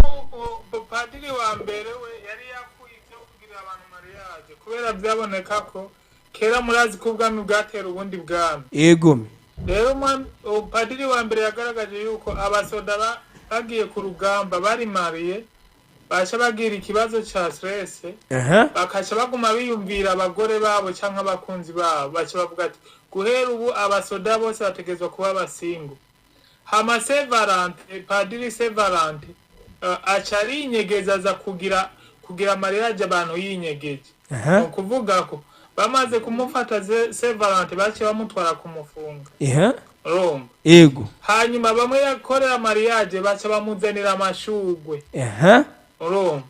padiri wa mbere we yari yakuye ivyo kugira abantu mariage, kubera vyaboneka ko kera murazi ko ubwami bwatera ubundi bwami. Yego. Rero padiri wa mbere yagaragaje yuko abasoda bagiye ku rugamba bari mariés, baca bagira ikibazo ca stress, bakaca baguma biyumvira abagore babo canke abakunzi babo. Baca bavuga ati: "Guhera ubu abasoda bose bategerezwa kuba abasingle." Hama Saint Valentin, padiri Saint Valentin, aca arinyegeza, aza kugira mariage abantu yinyegeje. Ni ukuvuga ko bamaze kumufata, Saint Valentin, baciye bamutwara kumufunga. Urumva? Yego. Hanyuma bamwe yakorera mariage baca bamuzanira amashugwe. Urumva,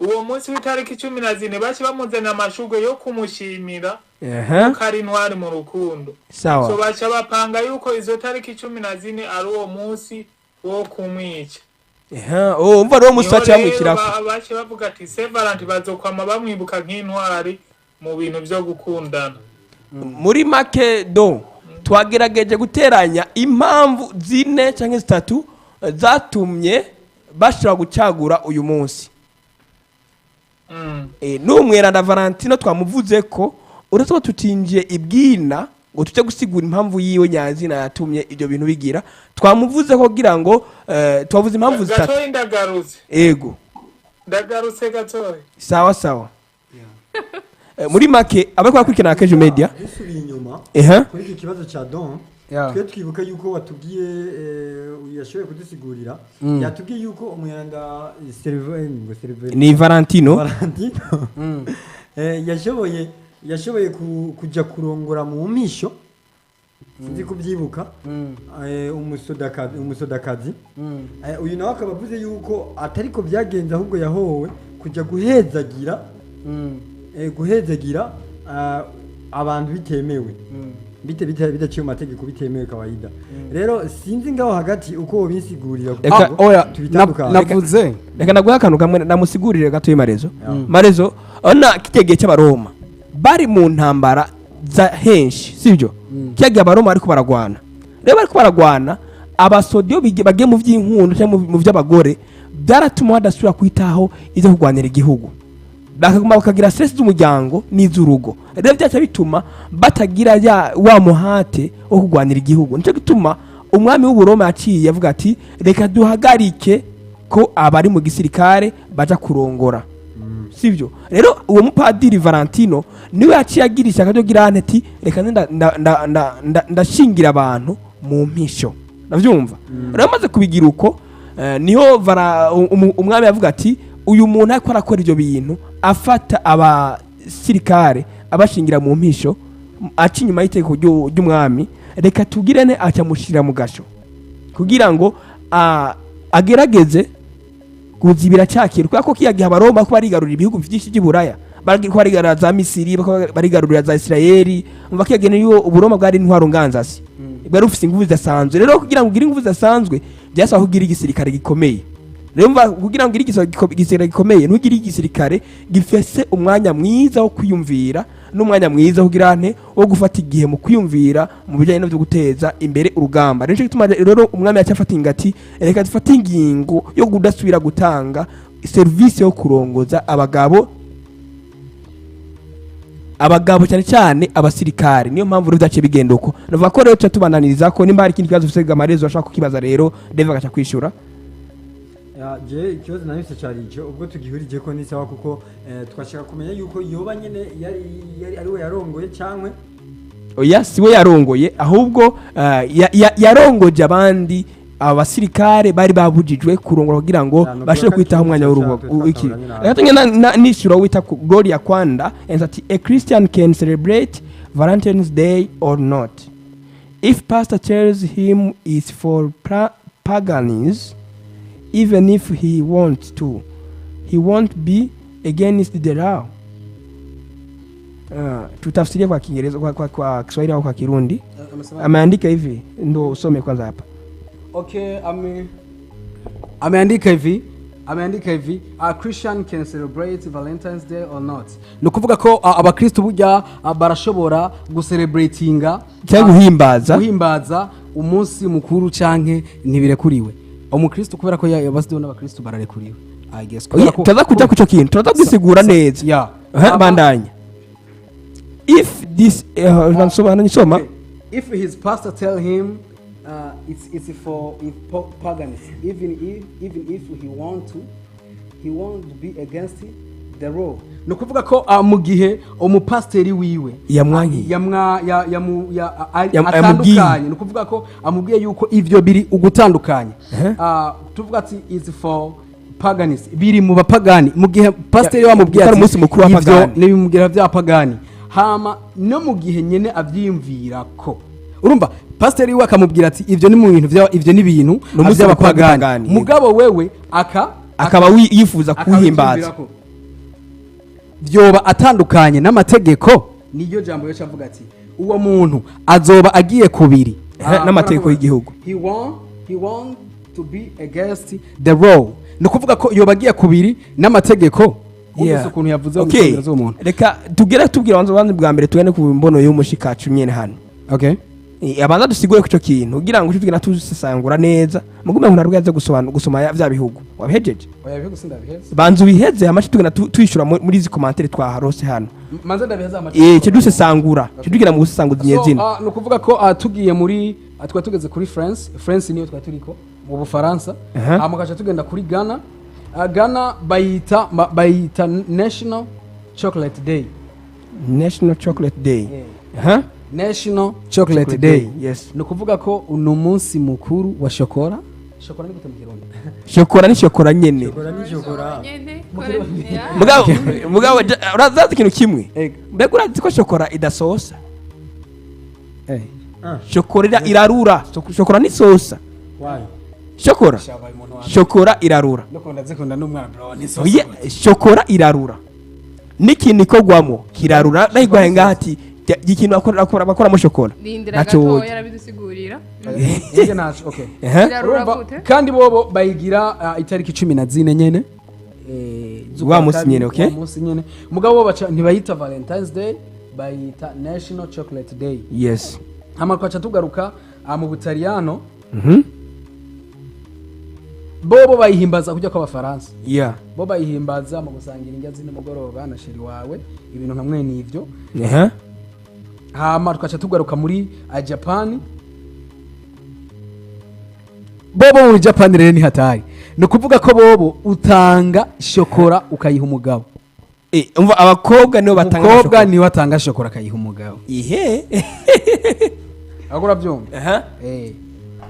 uwo munsi w'itariki 14 baca bamuzanira amashugwe yo kumushimira ko ari intwari mu rukundo. So baca bapanga yuko izo tariki 14 ari uwo munsi wo kumwica. Oh, umva rero umunsi Niho baciye rero bamwicirako. Baciye bavuga ati Saint Valentin bazokwama bamwibuka nk'intwari mu bintu vyo gukundana. Muri make do twagerageje guteranya impamvu zine cyangwa zitatu, zatumye bashobora gucagura uyu munsi. N'umweranda Valentino twamuvuze ko uretse ko tutinjiye ibwina ngo tujye gusigura impamvu yiwe nyazina yatumye ibyo bintu bigira, twamuvuze ko kugira ngo twavuze impamvu zitatu. Gatoyi, ndagarutse. Ego. Ndagarutse gatoyi. Sawa sawa. Muri make abariko barakurikirana Kejo Media, Dusubiye inyuma kuri iki kibazo cya Don, twe twibuka yuko watubwiye, yashoboye kudusigurira, yatubwiye yuko umweranda ngo Serve Ni Valentino. Valentino, yashoboye kuja kurongora mu mpisho, sinzi kubyibuka, umusodakazi. Uyu nawe akaba avuze yuko atariko byagenze, ahubwo yahowe kujya guhezagira abantu bitemewe, bite bite bidaciye mu mategeko, bitemewe kawaida. Rero sinzi ngaho hagati uko wobisigurira kugira ngo Oya, tubitandukanye. navuze. Reka naguhe akantu kamwe namusigurire gato marezo. Marezo, ona kijya gihe cy'Abaroma bari mu ntambara za henshi, sibyo? Kijya gihe Abaroma bariko baragwana, rero bariko baragwana, abasodiyo bagiye mu by'inkundo cyangwa mu by'abagore, byaratuma badasubira kwitaho ibyo kurwanira igihugu. Bakaguma bakagira stress z'umuryango n'iz'urugo. Rero byaca bituma batagira ya wa muhate wo kurwanira igihugu. Nicyo gituma umwami w'Uburoma yaciye avuga ati: "Reka duhagarike ko abari mu gisirikare baja kurongora." Sibyo? Rero uwo mupadiri Valentino niwe yaciye agira ishyaka ryo gira ati: "Reka ndashingira abantu mu mpisho." Ndavyumva. Rero amaze kubigira uko, niho umwami yavuga ati: "Uyu muntu ariko arakora ivyo bintu, afata abasirikare abashingira mu mpisho, aca inyuma y'itegeko ry'umwami, reka tugirene." Acamushira mu gasho kugira ngo agerageze kuzibira cya kintu, kubera ko kiya gihe Abaroma ko barigarurira ibihugu byinshi by'i Buraya, ko barigarurira za Misiri, ko barigarurira za Isirayeli. Umva, kiya gihe niyo Uburoma bwari intwaro nganzasi, bwari bufise ingufu zidasanzwe. Rero kugira ngo ugire ingufu zidasanzwe, byasaba kugira igisirikare gikomeye. Rero umva, kugira ngo ugire igisirikare gikomeye, ntugire igisirikare gifise umwanya mwiza wo kwiyumvira n'umwanya mwiza wo kugira nte, wo gufata igihe mu kwiyumvira mu bijyanye no byo guteza imbere urugamba. Rero nico gituma rero umwami yaca ingati: "Reka dufate ingingo yo kudasubira gutanga serivisi yo kurongoza abagabo, cyane cyane abasirikare." Niyo mpamvu rero byaciye bigenda uko. Navuga ko rero tuca tubananiriza ko nimba hari ikindi kibazo ufise, Gamarezo, ashaka kukibaza, rero Deva agaca kwishura. Ya, je ikibazo nahise cyari icyo. Ubwo tugihurije ko ni sawa, kuko twashaka kumenya yuko yoba nyene yari ari we yarongoye cyangwa Oya, siwe yarongoye, ahubwo yarongoje abandi abasirikare bari babujijwe kurongora kugira ngo Ya, no bashobore kuba kwitaho umwanya w'urugo. twatahura Iki nyine. Reka tugende nishura wita ku Gloria Kwanda and ati: "A Christian can celebrate Valentine's Day or not? If pastor tells him it's for pagans, even if he wants to, he won't be against the law." Tutafsiria kwa Kiingereza, kwa Kiswahili au kwa Kirundi? Ameandika hivi, ndo usome kwanza hapa. Okay, ameandika hivi, a Christian can celebrate Valentine's Day or not. Ni ukuvuga ko abakristo burya barashobora gucelebratinga cyangwa guhimbaza guhimbaza umunsi mukuru canke ntibirekuriwe umukristo, kubera ko yabasideho n'abakristo bararekuriwe, I guess, kubera Oya, turaza kuja ku ico kintu, turaza gusigura neza. Aha, bandanya. If this nsoma nisoma. Okay. If his pastor tell him it's for if pagans, even if he want to, he won't be against the law. Ni ukuvuga ko mu gihe umupasiteri wiwe Yamwankiye. Yamwa ya yamu ya Yamubwiye. Atandukanye, ni ukuvuga ko amubwiye yuko ivyo biri ugutandukanye. Tuvuga ati is for pagans, biri mu bapagani. Mu gihe pasiteri wamubwiye Ko ari ati umunsi mukuru w'abapagani. Ivyo nibimubwira by'abapagani, hama no mu gihe nyene avyiyumvira ko, urumva, pasiteri we akamubwira ati ivyo ni mu bintu vya ivyo ni ibintu Ni umunsi mukuru by'abapagani, w'abapagani, yego. Mugabo wewe aka Akaba yifuza kuwuhimbaza. Akabiyumvira ko vyoba atandukanye n'amategeko. Niyo jambo yoca avuga ati uwo muntu azoba agiye kubiri N'amategeko y'igihugu. He want to be against the law. Ni ukuvuga ko yoba agiye kubiri n'amategeko. Wumvise ukuntu yavuze mu cyongereza uwo muntu? Reka tugere tubwira abanza bwa mbere tugende ku mbono y'umushikacu nyene hano. Okay. Abanza dusigure ku ico kintu kugira ngo tugenda tusesangura neza. Mugume ngo ntabwo yaze gusobanura gusoma vya bihugu wabihejeje. Oya, ibihugu sindabiheze. Banza ubiheze, amace tugenda tuyishura muri izi commentaires twaharose hano. Manze ndabiheze amace. Cyo dusesangura, cyo tugenda mu gusesanguza So, nyezina. ni ukuvuga ko tugiye muri twari tugeze kuri France. France niyo twari turiko mu Bufaransa. Hama tugaca tugenda kuri Ghana. Ghana bayita bayita National Chocolate Day. National Chocolate Day. Yeah. National Chocolate Chocolate Day. Day, yes. Ni ukuvuga ko ni umunsi mukuru wa shokora. Shokora ni gute mu Kirundi? Shokora ni shokora nyene. Shokora ni shokora. Nyene, ya. Mugabo urazazi ikintu kimwe? Ego. Mbega urazi ko shokora idasosa? Eh. Shokora irarura. Shokora ni sosa. Why? Shokora Shabaye umuntu wa shokora irarura. No kunda zikunda n'umwana bro ni Oye, shokora irarura n'ikintu ikorwamo kirarura. Nayiguhaye ngaha ati ikintu bakoramo shokora Rindira ntaco gato. woja. Yarabidusigurira. Ege naco, okay. Irarura Urumva, gute? kandi bobo bayigira itariki 14 nyene z'ukwa Wa munsi kabiri, nyene, okay? wa munsi nyene. Mugabo bo baca ntibayita Valentine's Day, bayita National Chocolate Day. Yes. Hama twaca tugaruka mu Butaliyano. Bobo bayihimbaza kujya kw'abafaransa. Yeah. Bo bayihimbaza mu gusangira indya z'umugoroba na chéri wawe, ibintu nka mwene ivyo. Hama tukaca tugaruka muri Japan. Bobo muri Japan rero ni hatari, ni ukuvuga ko bobo utanga shokora ukayiha umugabo. Umva, abakobwa nibo batanga Umukobwa shokora. niwe atanga shokora akayiha umugabo. Ihe. Ahubwo urabyumva. Aha.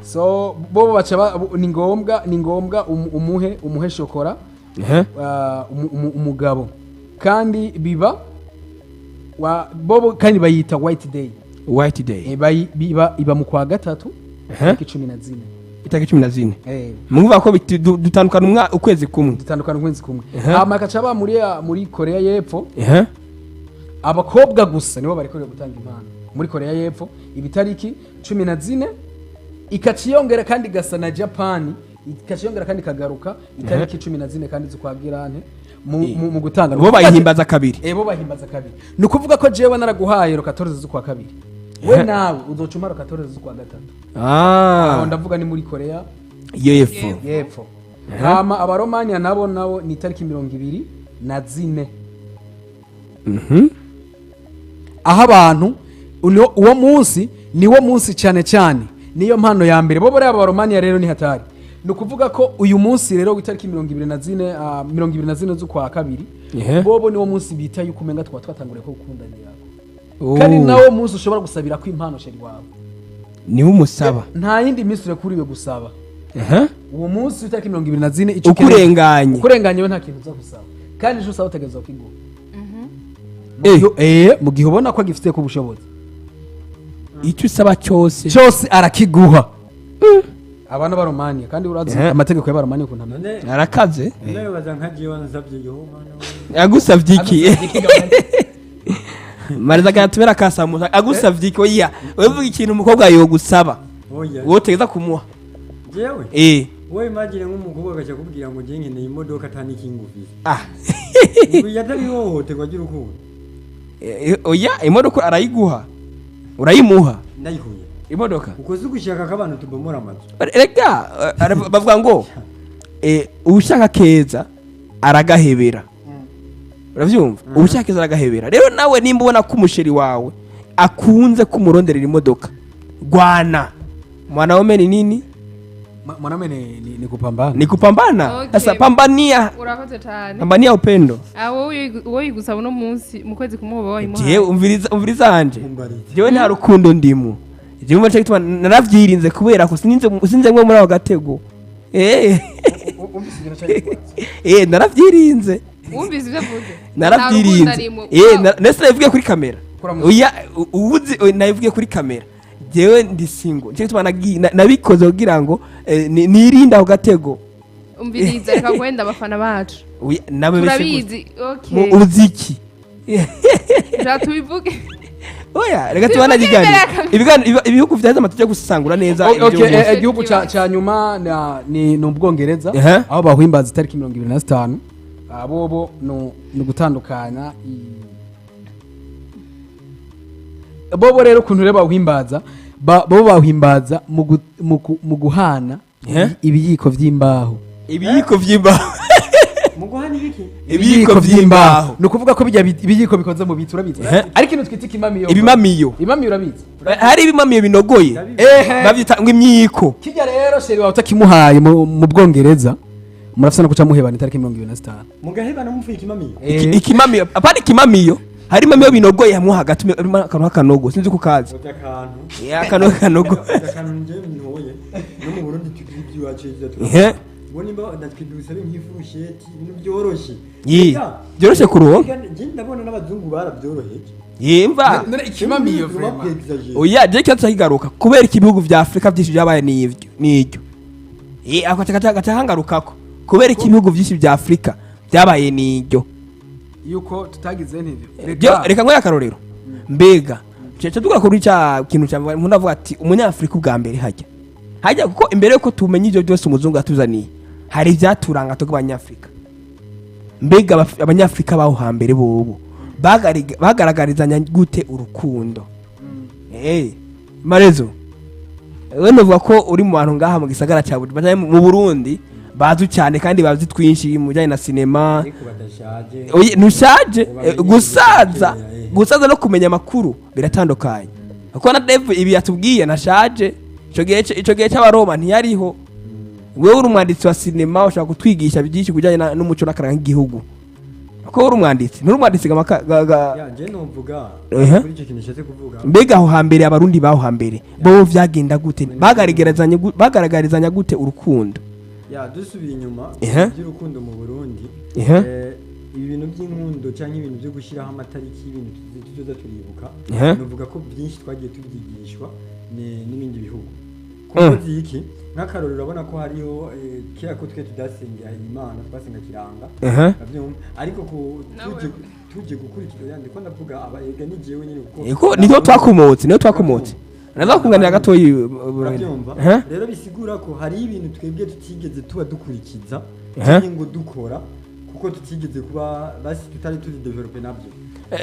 So bobo baca ni ngombwa umuhe shokora umugabo, kandi biba bobo kandi bayita white day. White day. Biba iba mu kwa gatatu, tariki 14. Itariki 14. Mwumva ko dutandukana ukwezi kumwe. Dutandukana ukwezi kumwe. Hama hakaca ba muri Korea y'Epfo, abakobwa gusa nibo barekuriwe gutanga impano muri Korea y'Epfo. Ibitariki 14 ikaca yongera kandi igasa na Japani, ikaca yongera kandi ikagaruka itariki 14 kandi z'ukwa girante mu gutanga. Bo bayihimbaza kabiri. Bo bahimbaza kabiri. Ni ukuvuga ko jewe naraguhaye le 14 z'ukwa kabiri, we nawe uzoca umpa le 14 z'ukwa gatatu. Aho ndavuga ni muri Korea y'Epfo. y'Epfo. Hama abaromania nabo ni itariki 24, aho abantu uwo munsi niwo munsi cyane cyane niyo mpano ya mbere. Bo bariya abaromania rero ni hatari. Ni ukuvuga ko uyu munsi rero w'itariki 24, 24 z'ukwa kabiri, bobo niwo munsi bita yuko umenga twaba twatanguriye ko gukundanira, kandi nawo munsi ushobora gusabira ko impano chéri wawe. Niwe umusaba. Nta yindi minsi urekuriwe gusaba. Uwo munsi w'itariki 24, ico Ukurenganye. Ukurenganye, we nta kintu uza gusaba, kandi ejo usaba utegerezwa kukiguha. Mu gihe ubona ko agifitiye ku bushobozi. Icyo usaba cyose. Cyose arakiguha. Abana b'Aromaniya kandi urazi amategeko y'Abaromaniya ukuntu ameze. None Arakaze. None baza nka jewe nsabye yo mana we. Agusavye iki? Mariza kanatubera kasamuza, agusavye iki? Oya, wevuga ikintu umukobwa yogusaba. Oya. Wowe utegeza kumuha. Jewe wowe imagine nk'umukobwa agaca kubwira ngo ngiye nkeneye imodoka atani ikingufise, ngo yatari ihohoterwa ry'urukundo. Oya, imodoka arayiguha, urayimuha. Ndayikuye. Imodoka. Uko si ugushaka ko abantu tubomora amazu. Reka, bavuga ngo ushaka keza aragahebera. Uravyumva? Ushaka keza aragahebera. Rero nawe nimba ubona ko umuchéri wawe akunze kumuronderera imodoka, gwana. Mwanaume ni nini? Mwanaume ni kupambana. Ni kupambana. Sasa pambania. Urakoze cyane. Pambania upendo. Ah, wowe uyigusaba uno munsi, mu kwezi kumwe uba wayimuhaye. Jewe umviriza, umviriza hanje. Umbarire. Jewe nta rukundo ndimo. Jewe mba gituma naravyirinze kubera ko sinze mwe muri ako gatego. Umvise ikintu cyari? Naravyirinze. Wumvise ibyo avuze? Naravyirinze. Nese nabivugiye kuri kamera. Oya, ubuzi nabivugiye kuri kamera. Jewe ndi single, nicyo gituma nabikoze kugira ngo nirinde ako gatego. Umviriza, reka guhenda abafana bacu. Oya, nawe bese. Turabizi, okay. Mu uziki. Reka tubivuge. Oya, reka tubana Tubivuge imbere ikiganiro. ya kamera. Ibiganiro, ibihugu vyaza amategeko gusangura neza Okay, ibyo igihugu ca nyuma ni Ubwongereza, aho bahimbaza itariki 25. Abobo ni ugutandukanya bobo rero ukuntu rero bawuhimbaza, bobo bawuhimbaza mu guhana ibiyiko vy'imbaho. Ibiyiko vy'imbaho. Mu guhana ibiki? Ibiyiko vy'imbaho. Ni ukuvuga ko bijya ibiyiko bikoze mu biti, urabizi, ariko ikintu twita ikimamiyo. Ibimamiyo. Ibimamiyo urabizi? Hari ibimamiyo binogoye. Bavyita ngo imyiko. Kijya rero chéri wawe utakimuhaye mu Bwongereza, murafisa no kuca muhebana itariki 25. Mugahebana mupfuye ikimamiyo? Ikimamiyo, apana ikimamiyo, hari imamiyo binogoye hamwe hagati harimo akantu k'akanogo, sinzi ko ukazi. Oya, akantu. Akantu k'akanogo. Akantu njyewe ntoye no mu Burundi tugira iby'iwacu ibyo Ehe. ngo nimba natwe dusabe nk'ifurusheti, ibintu byoroshye. Yi. Byoroshye kuronka. Njye ndabona n'abazungu barabyoroheje. Yemva. None ikimamiyo vraiment. Oya, je kibazo kigaruka kubera iki ibihugu vya Afrika byinshi byabaye n'ivyo n'iryo, ako gaca hangarukako kubera iki ibihugu byinshi vya Afrika byabaye n'iryo. Yuko tutagize ntibyo. Reka nkore akarorero. Mbega cece tuvuga kuri cya kintu cya umuntu avuga ati umunyafurika ubwa mbere hajya hajya, kuko imbere yuko tumenya ibyo byose umuzungu yatuzaniye, hari ibyaturanga twebwe abanyafurika. Mbega abanyafurika baho hambere bobo bagaragarizanya gute urukundo? Marezo, we nuvuga ko uri mu bantu ngaha mu gisagara cya Bujumbura canke mu Burundi. Bazi cyane kandi bazi twinshi mu bijyanye na sinema. Ariko badashaje. Oye, ntushaje. Ngo bamenye Gusaza ibintu. Gusaza no kumenya amakuru biratandukanye, kuko na Dave ibi yatubwiye ntashaje. Ico gihe cy'Abaroma ntiyariho. Wewe uri umwanditsi wa sinema, ushobora kutwigisha byinshi ku bijyanye n'umuco n'akaranga k'igihugu, kuko uri umwanditsi, nturi umwanditsi Ya, je novuga kuri icyo kintu ushatse kuvuga. Mbega aho hambere, Abarundi baho hambere bo vyagenda gute? Bagaragarizanya gute urukundo? Ya, dusubiye inyuma by'urukundo mu Burundi, ibi bintu by'inkundo cyangwa ibintu byo gushyiraho amatariki y'ibintu tuzoza turibuka, novuga ko byinshi twagiye tubyigishwa n'ibindi bihugu. Kuko iki, nk'akarorero, urabona ko hariho kera ko twe tudasengera Imana, twasenga Kiranga. Urabyumva? Ariko Nawe. tuje gukurikira yandi ko ndavuga aba ega ni jewe nyine, kuko Eko niho twakomotse, niho twakomotse. Naza kunganira gatoyi. Urabyumva? Rero bisigura ko hari ibintu twebwe tutigeze tuba dukurikiza cyangwa ngo dukora, kuko tutigeze kuba basi tutari turi développé nabyo.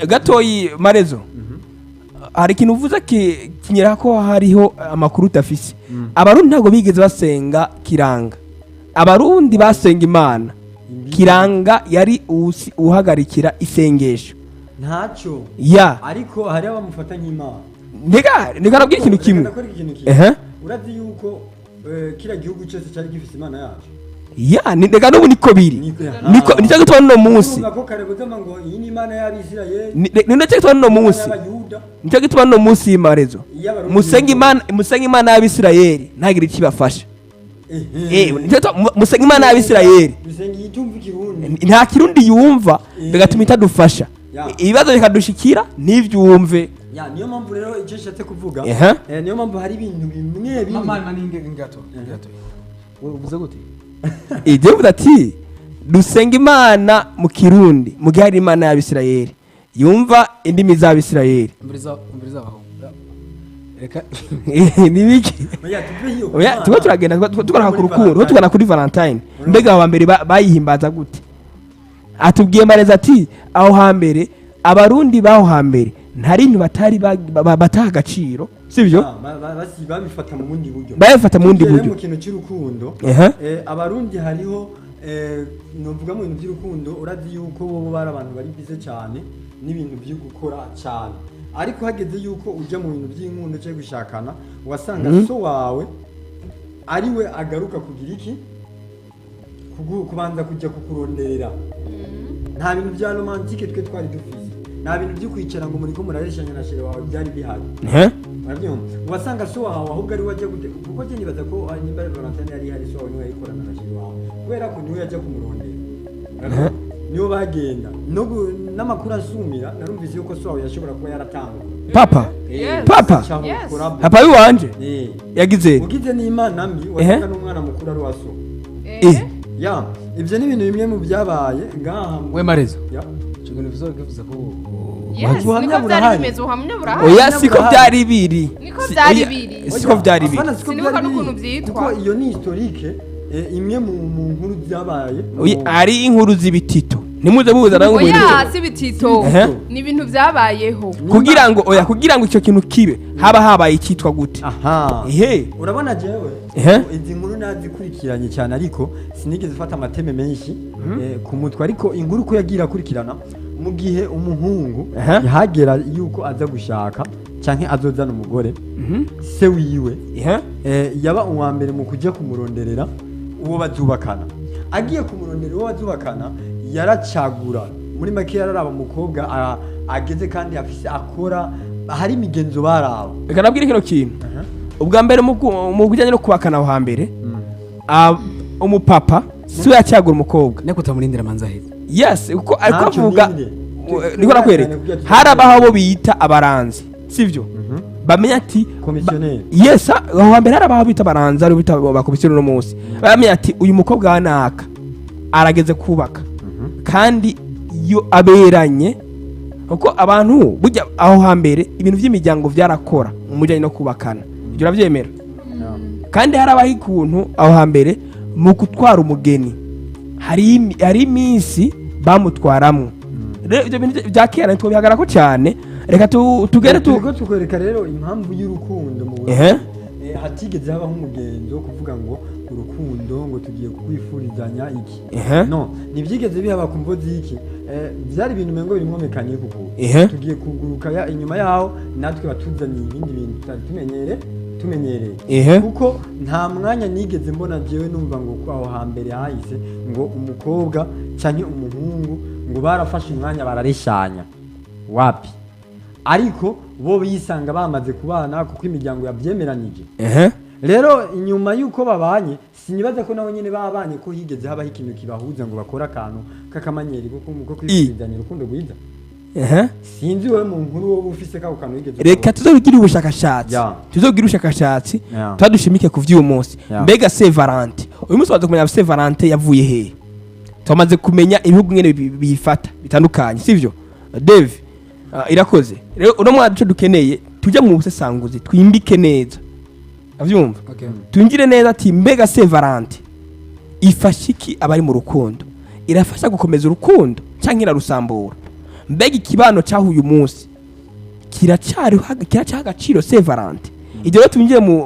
Gatoyi Marezo, hari ikintu uvuze kinyereka ko hariho amakuru udafise. Abarundi ntabwo bigeze basenga Kiranga, Abarundi basenga Imana. Kiranga yari uhagarikira isengesho. Ntacyo. Ya. Ariko hari abamufata nk'Imana. Ndeka nabwira ikintu kimwe. Reka ndakwereka ikintu kimwe. Urazi yuko kiriya gihugu cyose cyari gifise Imana yacu. Ya, ndeka n'ubu niko biri. Niko nicyo gituma n'uno munsi Urumva ko kare buzama ngo iyi ni Imana y'Abisirayeli, nicyo gituma n'uno munsi y'Abayuda, nicyo gituma n'uno munsi Marezo iy'Abarundi. Musenga Imana, musenga Imana y'Abisirayeli ntagire icyo ibafasha. Nicyo gituma musenga Imana y'Abisirayeli. Dusenga iyi tumva Ikirundi. Nta Kirundi yumva, bigatuma itadufasha. Ya. Ibibazo bikadushikira ntibyumve. Ya, niyo mpamvu rero icyo nshatse kuvuga, niyo mpamvu hari ibintu bimwe bimwe. Mama, ni ngato ngato, uvuze gute? Ibyo bivuze ati dusenga Imana mu Kirundi mu gihe hari Imana y'Abisirayeli yumva indimi z'Abisirayeli. Umviriza, umviriza abaho, reka. Ni biki? Oya, tuve hiyo. Oya, tuba turagenda tugana ku rukundo, tuba tugana kuri Valentine. Mbega aho hambere bayihimbaza gute? Atubwiye Mareza ati aho hambere, Abarundi baho hambere ntari ibintu batari bataha agaciro, sibyo? Ah, babifata mu bundi buryo. Babifata mu bundi Tugere buryo. mu kintu cy'urukundo. Abarundi hariho novuga mu bintu by'urukundo, urazi yuko bo bari abantu bari bize cyane n'ibintu byo gukora cyane, ariko hageze yuko ujya mu bintu by'inkundo cyangwa gushakana, wasanga so wawe ariwe agaruka kugira iki. Kubanza kujya kukuronderera. Nta bintu bya romantique twe twari dufise, nta bintu byo kwicara ngo muriko murareshanya na chéri wawe byari bihari. Urabyumva? Wasanga so wawe ahubwo ari we ajya gute, kuko njye nibaza ko nimba ari Valentine yari ihari, so wawe niwe yayikorana na chéri wawe, kubera ko niwe yajya kumurondera. Urabyumva? Niyo bagenda no n'amakuru asumira, narumvise yuko so wawe yashobora kuba yaratanga. Papa? Yes. Papa? Yes. Papa w'iwanje yagize Ugize n'Imana mbi, wasanga n'umwana mukuru ari uwa so. Ya, ibyo ni ibintu bimwe mu byabaye ngaha We Marezo, Ya. icyo kintu uvuze, uvuze ko Yes, Ubuhamya niko byari burahari. bimeze, ubuhamya burahari. Oya, siko byari biri. Niko byari Oya, biri. siko byari biri. Apana, siko Sinibuka byari n'ukuntu biri. byitwa. Kuko iyo ni historique, imwe mu nkuru byabaye. Oya, ari inkuru z'ibitito, ntimuze muzana ngo Oya, si bitito. Ni ibintu byabayeho. Kugira ngo, oya, kugira ngo icyo kintu kibe, haba habaye icyitwa gute? Aha. Ehe. Urabona jewe, izi nkuru nazikurikiranye cyane, ariko sinigeze mfata amateme menshi ku mutwe, ariko inkuru ko yagiye irakurikirana, mu gihe umuhungu yahagera yuko aza gushaka canke azozana umugore, se wiwe yaba uwa mbere mu kujya kumuronderera uwo bazubakana. Agiye kumurondera uwo bazubakana, yaracagura, muri make yararaba umukobwa ageze kandi afise akora, hari imigenzo baraba. Reka nabwire kino kintu. Ubwa mbere, mu bijyanye no kubakana, aho hambere umupapa si we yacyagura umukobwa. Niko utamurindira manza aheze. Yes, kuko ariko Ntacyo avuga ninde. Niko nakwereka, harabaho abo bita abaranzi, sivyo? Bamenya ati Komisiyoneri. Yes, aho hambere harabaho bita abaranzi, ari bita bakomisiyoneri. Uno munsi bamenya ati uyu mukobwa wa naka arageze kubaka kandi iyo aberanye, kuko abantu burya aho hambere ibintu by'imiryango byarakora mu bijyanye no kubakana. Ibyo urabyemera? Kandi harabaho ikuntu aho hambere mu gutwara umugeni hari iminsi bamutwaramwo. Rero ibyo bintu bya kera ntitwobihagarako cyane, reka tugere tu Turiko tukwereka rero impamvu y'urukundo mu Burundi. Hatigeze habaho umugenzo wo kuvuga ngo Urukundo ngo tugiye kukwifurizanya iki. No ntibyigeze bihaba ku mvo z'iki. Byari ibintu umengo birimwo mécanique ukuntu. Tugiye kuguruka inyuma yaho natwe batuzaniye ibindi bintu tutari tumenyereye. Kuko nta mwanya nigeze mbona jewe numva ngo ko aho hambere hahise ngo umukobwa canke umuhungu ngo barafashe umwanya barareshanya, wapi. Ariko bo bisanga bamaze kubana kuko imiryango yabyemeranije. Rero inyuma y'uko babanye, sinibaza ko nabo nyene babanye ko higeze habaho ikintu kibahuza ngo bakore akantu k'akamanyeri ko kwifurizanya urukundo rwiza. Sinzi wowe mu nkuru wowe ufise kako kantu wigeze Reka ukabona. tuzobigire ubushakashatsi. Tuzobigire ubushakashatsi. Twadushimike ku vy'uyu munsi. Mbega Saint Valentin, uyu munsi tumaze kumenya Saint Valentin yavuye hehe, tumaze kumenya ibihugu ngene biyifata bitandukanye, sivyo Dave? Irakoze rero uno mwana. Ico dukeneye, tujya mu busesanguzi, twimbike neza, avyumva? Okay. Twinjire neza ati mbega Saint Valentin ifasha iki abari mu rukundo? Irafasha gukomeza urukundo canke irarusambura? Mbega ikibano cyaho uyu munsi kiracyaha agaciro Saint Valentin? Ibyo rero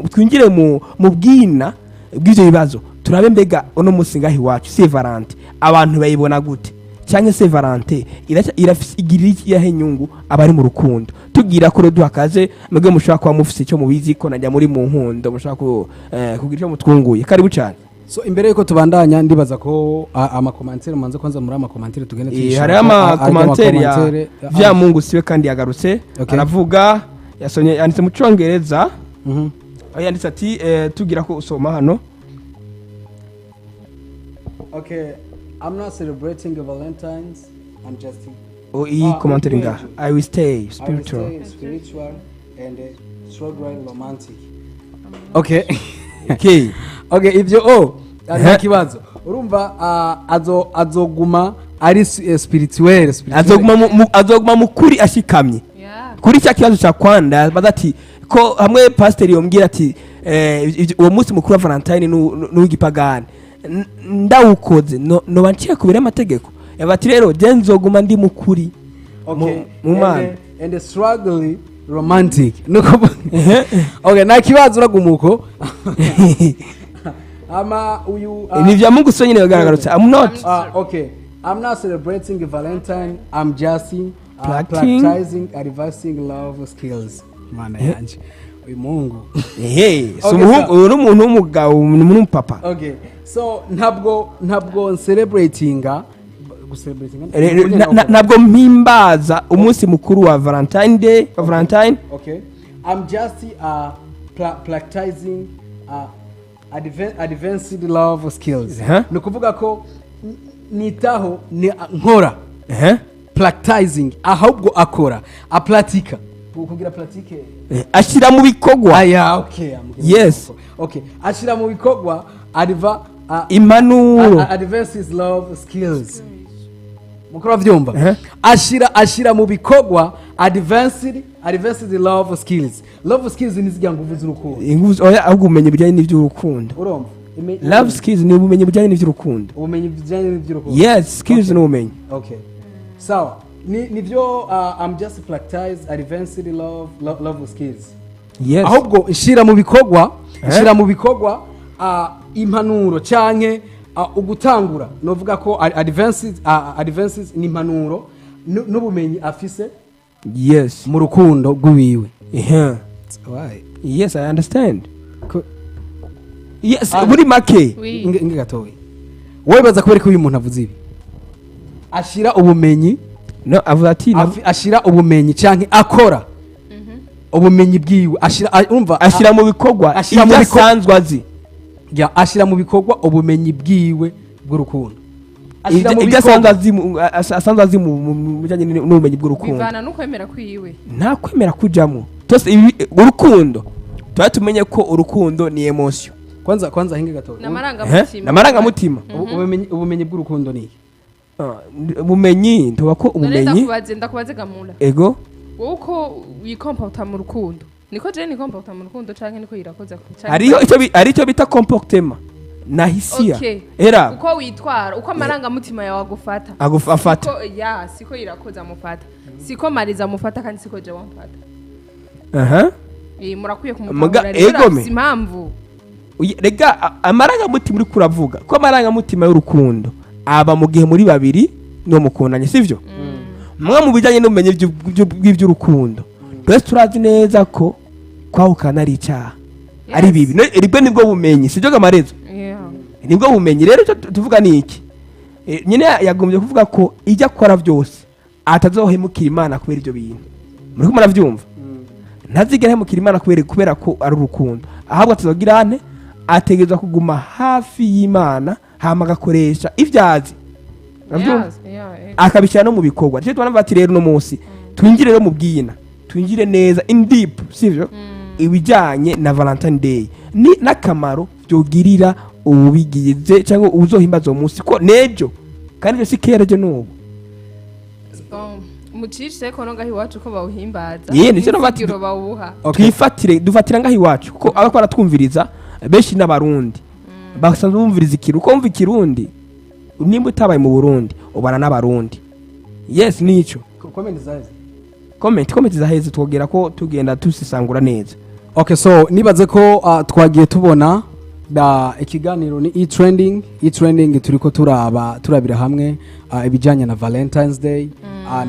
twinjire mu bwina bw'ivyo bibazo, turabe mbega uno munsi ngaho iwacu Saint Valentin abantu bayibona gute, cyangwa Saint Valentin igirira ikiyahe nyungu abari mu rukundo. Tugira ko rero duhakaze mwebwe mushobora kuba mufise icyo mubizi ko najya muri mu nkundo, mushobora kugira icyo mutwunguye. Karibu cyane. So imbere yuko tubandanya, ndibaza ko ama commentaires manze kwanza muri ama commentaires tugende tuyishura. Hariho ama commentaires ya ama commentaires, vya Mungu siwe kandi yagarutse. Aravuga, yasomye, yanditse mu Cyongereza. Aho yanditse ati tugira ko usoma hano. Okay, I'm not celebrating Valentine's. I'm just Oh, iyi commentaire ngaha: "I will stay I will spiritual." stay spiritual and struggle romantic. Okay. Okay. Okay, ibyo oh nta kibazo. Urumva azoguma ari spirituel, spirituel. Azoguma mu kuri ashikamye. Kuri cya kibazo cya kwanda baza ati ko hamwe pasiteri yombwira ati uwo munsi mukuru wa Valentine n'uw'igipagani, ndawukoze noba nciye kubira amategeko. Yavuga ati rero je nzoguma ndi mukuri mu Mana. And struggle romantic. Nuko okay, nta kibazo, uraguma uko. Ama uyu Ni vya Mungu sio nyine yagaragaritse, I'm not Okay. I'm not celebrating Valentine. I'm just practicing advancing love skills. Mana yanje. Uyu muhungu. Ehe, si Okay, umuhungu sir. uyu ni umuntu w'umugabo, ni umuntu w'umupapa. Okay. So ntabwo celebratinga gucelebratinga. Ntabwo mpimbaza umunsi mukuru wa Valentine Day, wa Valentine. Okay. I'm just practicing advanced love skills. Ni ukuvuga ko nitaho ni nkora practicing, ahubwo akora apratika kugira pratique. Ashyira mu bikorwa. Aya, okay, I'm getting okay, ashyira mu bikorwa adiva Impanuro. Advances love skills, mukuru avyumva? Ashira mu bikorwa advanced love skills. Love skills ni zirya nguvu z'urukundo. Ingufu, oya, ahubwo ubumenyi bujyanye n'iby'urukundo. Urumva Love skills ni ubumenyi bujyanye n'iby'urukundo. Ubumenyi bujyanye n'iby'urukundo. Yes, skills ni ubumenyi. Okay, sawa, ni nivyo. I'm just practice advanced love skills. Ahubwo nshira mu bikorwa, nshira mu bikorwa impanuro canke ugutangura. Novuga ko advances ni impanuro n'ubumenyi afise mu rukundo rw'iwiwe. Why? Yes, I understand. Yes. Ah. Muri make. Oui. Inge gatoya, wowe baza kubera ko uyu muntu avuze ibi, ashira ubumenyi No, avuga ati ashira ubumenyi canke akora ubumenyi bwiwe, ashira urumva ashyira mu bikorwa Ashyira mu ibyo bikorwa. asanzwe azi. Ya, ashira mu bikorwa ubumenyi bwiwe bw'urukundo. Ashira Ibyo mu ibyo bikorwa. asanzwe azi asanzwe azi mu bijyanye n'ubumenyi bw'urukundo. Bivana n'ukwemera kwiwe. Nta kwemera kujamo twese urukundo tuba tumenye ko urukundo ni emotion. Kwanza hinge gatoya. N'amarangamutima. N'amarangamutima. Ubumenyi bw'urukundo ni iki? Ah, ubumenyi tuba ko None ubumenyi ndakubaze Gamura. Ego. Wowe uko wikomporta mu rukundo niko je nikomporta mu rukundo, canke niko irakoza canke Hariho icyo bita comportement na hisia. Okay. Era Uko witwara, uko amarangamutima yawe agufata. Afata. Siko, ya, siko irakoza amufata, siko Mariza amufata, kandi siko jewe amufata. Aha. Eh, murakwiye Muga kumutahura rero. egome. Afise impamvu. Rega amarangamutima uri kuravuga ko amarangamutima y'urukundo aba mu gihe muri babiri no mukundanye, sivyo? Mwe mu bijyanye n'ubumenyi bw'iby'urukundo, twese turazi neza ko kwahukana ari icyaha, ari bibi. Nibwo nibwo bumenyi, sibyo gamarezo? Yeah. Nibwo bumenyi. Rero icyo tuvuga ni iki? Nyine yagombye kuvuga ko ibyo akora byose atazohemukira Imana kubera ibyo bintu. Muriko muravyumva? Ntazigera ahemukira Imana kubera ko ari urukundo, ahubwo atazogira ante, ategerezwa kuguma hafi y'Imana, hama agakoresha ibyo azi. Uravyumva? Yes, yeah, Akabishyira no mu bikorwa. Nicyo tubona bati rero uno munsi twinjire rero mu bwina, twinjire neza in deep, sivyo? Ibijyanye na Valentine Day ni n'akamaro byogirira ubigize cyangwa uzohimbaza uwo munsi, ko nejo kandi ibyo si kera, ejo n'ubu. Bon, mucishe ko no ngaho iwacu ko bawuhimbaza. Yeah, nicyo navuga ati N'insiguro bawuha. Okay. Twifatire, dufatira ngaho iwacu, kuko abako baratwumviriza benshi n'Abarundi basanzwe bumviriza ikirundi. Uko wumva ikirundi, nimba utabaye mu Burundi ubana n'Abarundi, yes, nico. Comment zaheze. Comment zaheze, twogera ko tugenda tusisangura neza. Okay, so nibaze ko twagiye tubona da ikiganiro ni e-trending. E-trending turiko turaba, turabira hamwe ibijyanye na Valentine's Day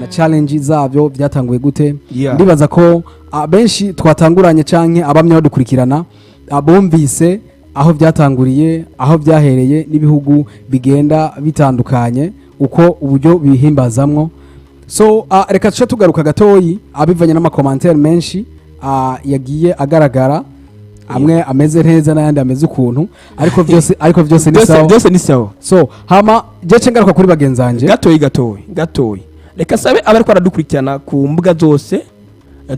na challenge zabyo, byatanguye gute. Ndibaza ko benshi twatanguranye canke abamye badukurikirana bumvise aho byatanguriye, aho byahereye, n'ibihugu bigenda bitandukanye uko uburyo bihimbazamwo. So reka tuce tugaruka gatoyi abivanye n'ama commentaires menshi yagiye agaragara, amwe ameze neza n'ayandi ameze ukuntu, ariko byose ni Byose sawa. Byose ni sawa. So hama je ngaruka kuri bagenzanje. Gatoyi, gatoyi, gatoyi, reka sabe abariko baradukurikirana ku mbuga zose,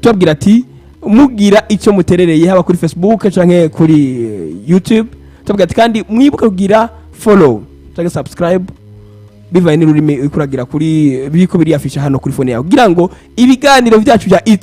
tubabwira ati mugira icyo muterereye, haba kuri Facebook canke kuri YouTube. Tubabwira ati kandi mwibuke kugira follow canke subscribe, bivanye n'ururimi uriko uragira kuri, biriko biriyafisha hano kuri phone yawe, kugira ngo ibiganiro byacu bya e.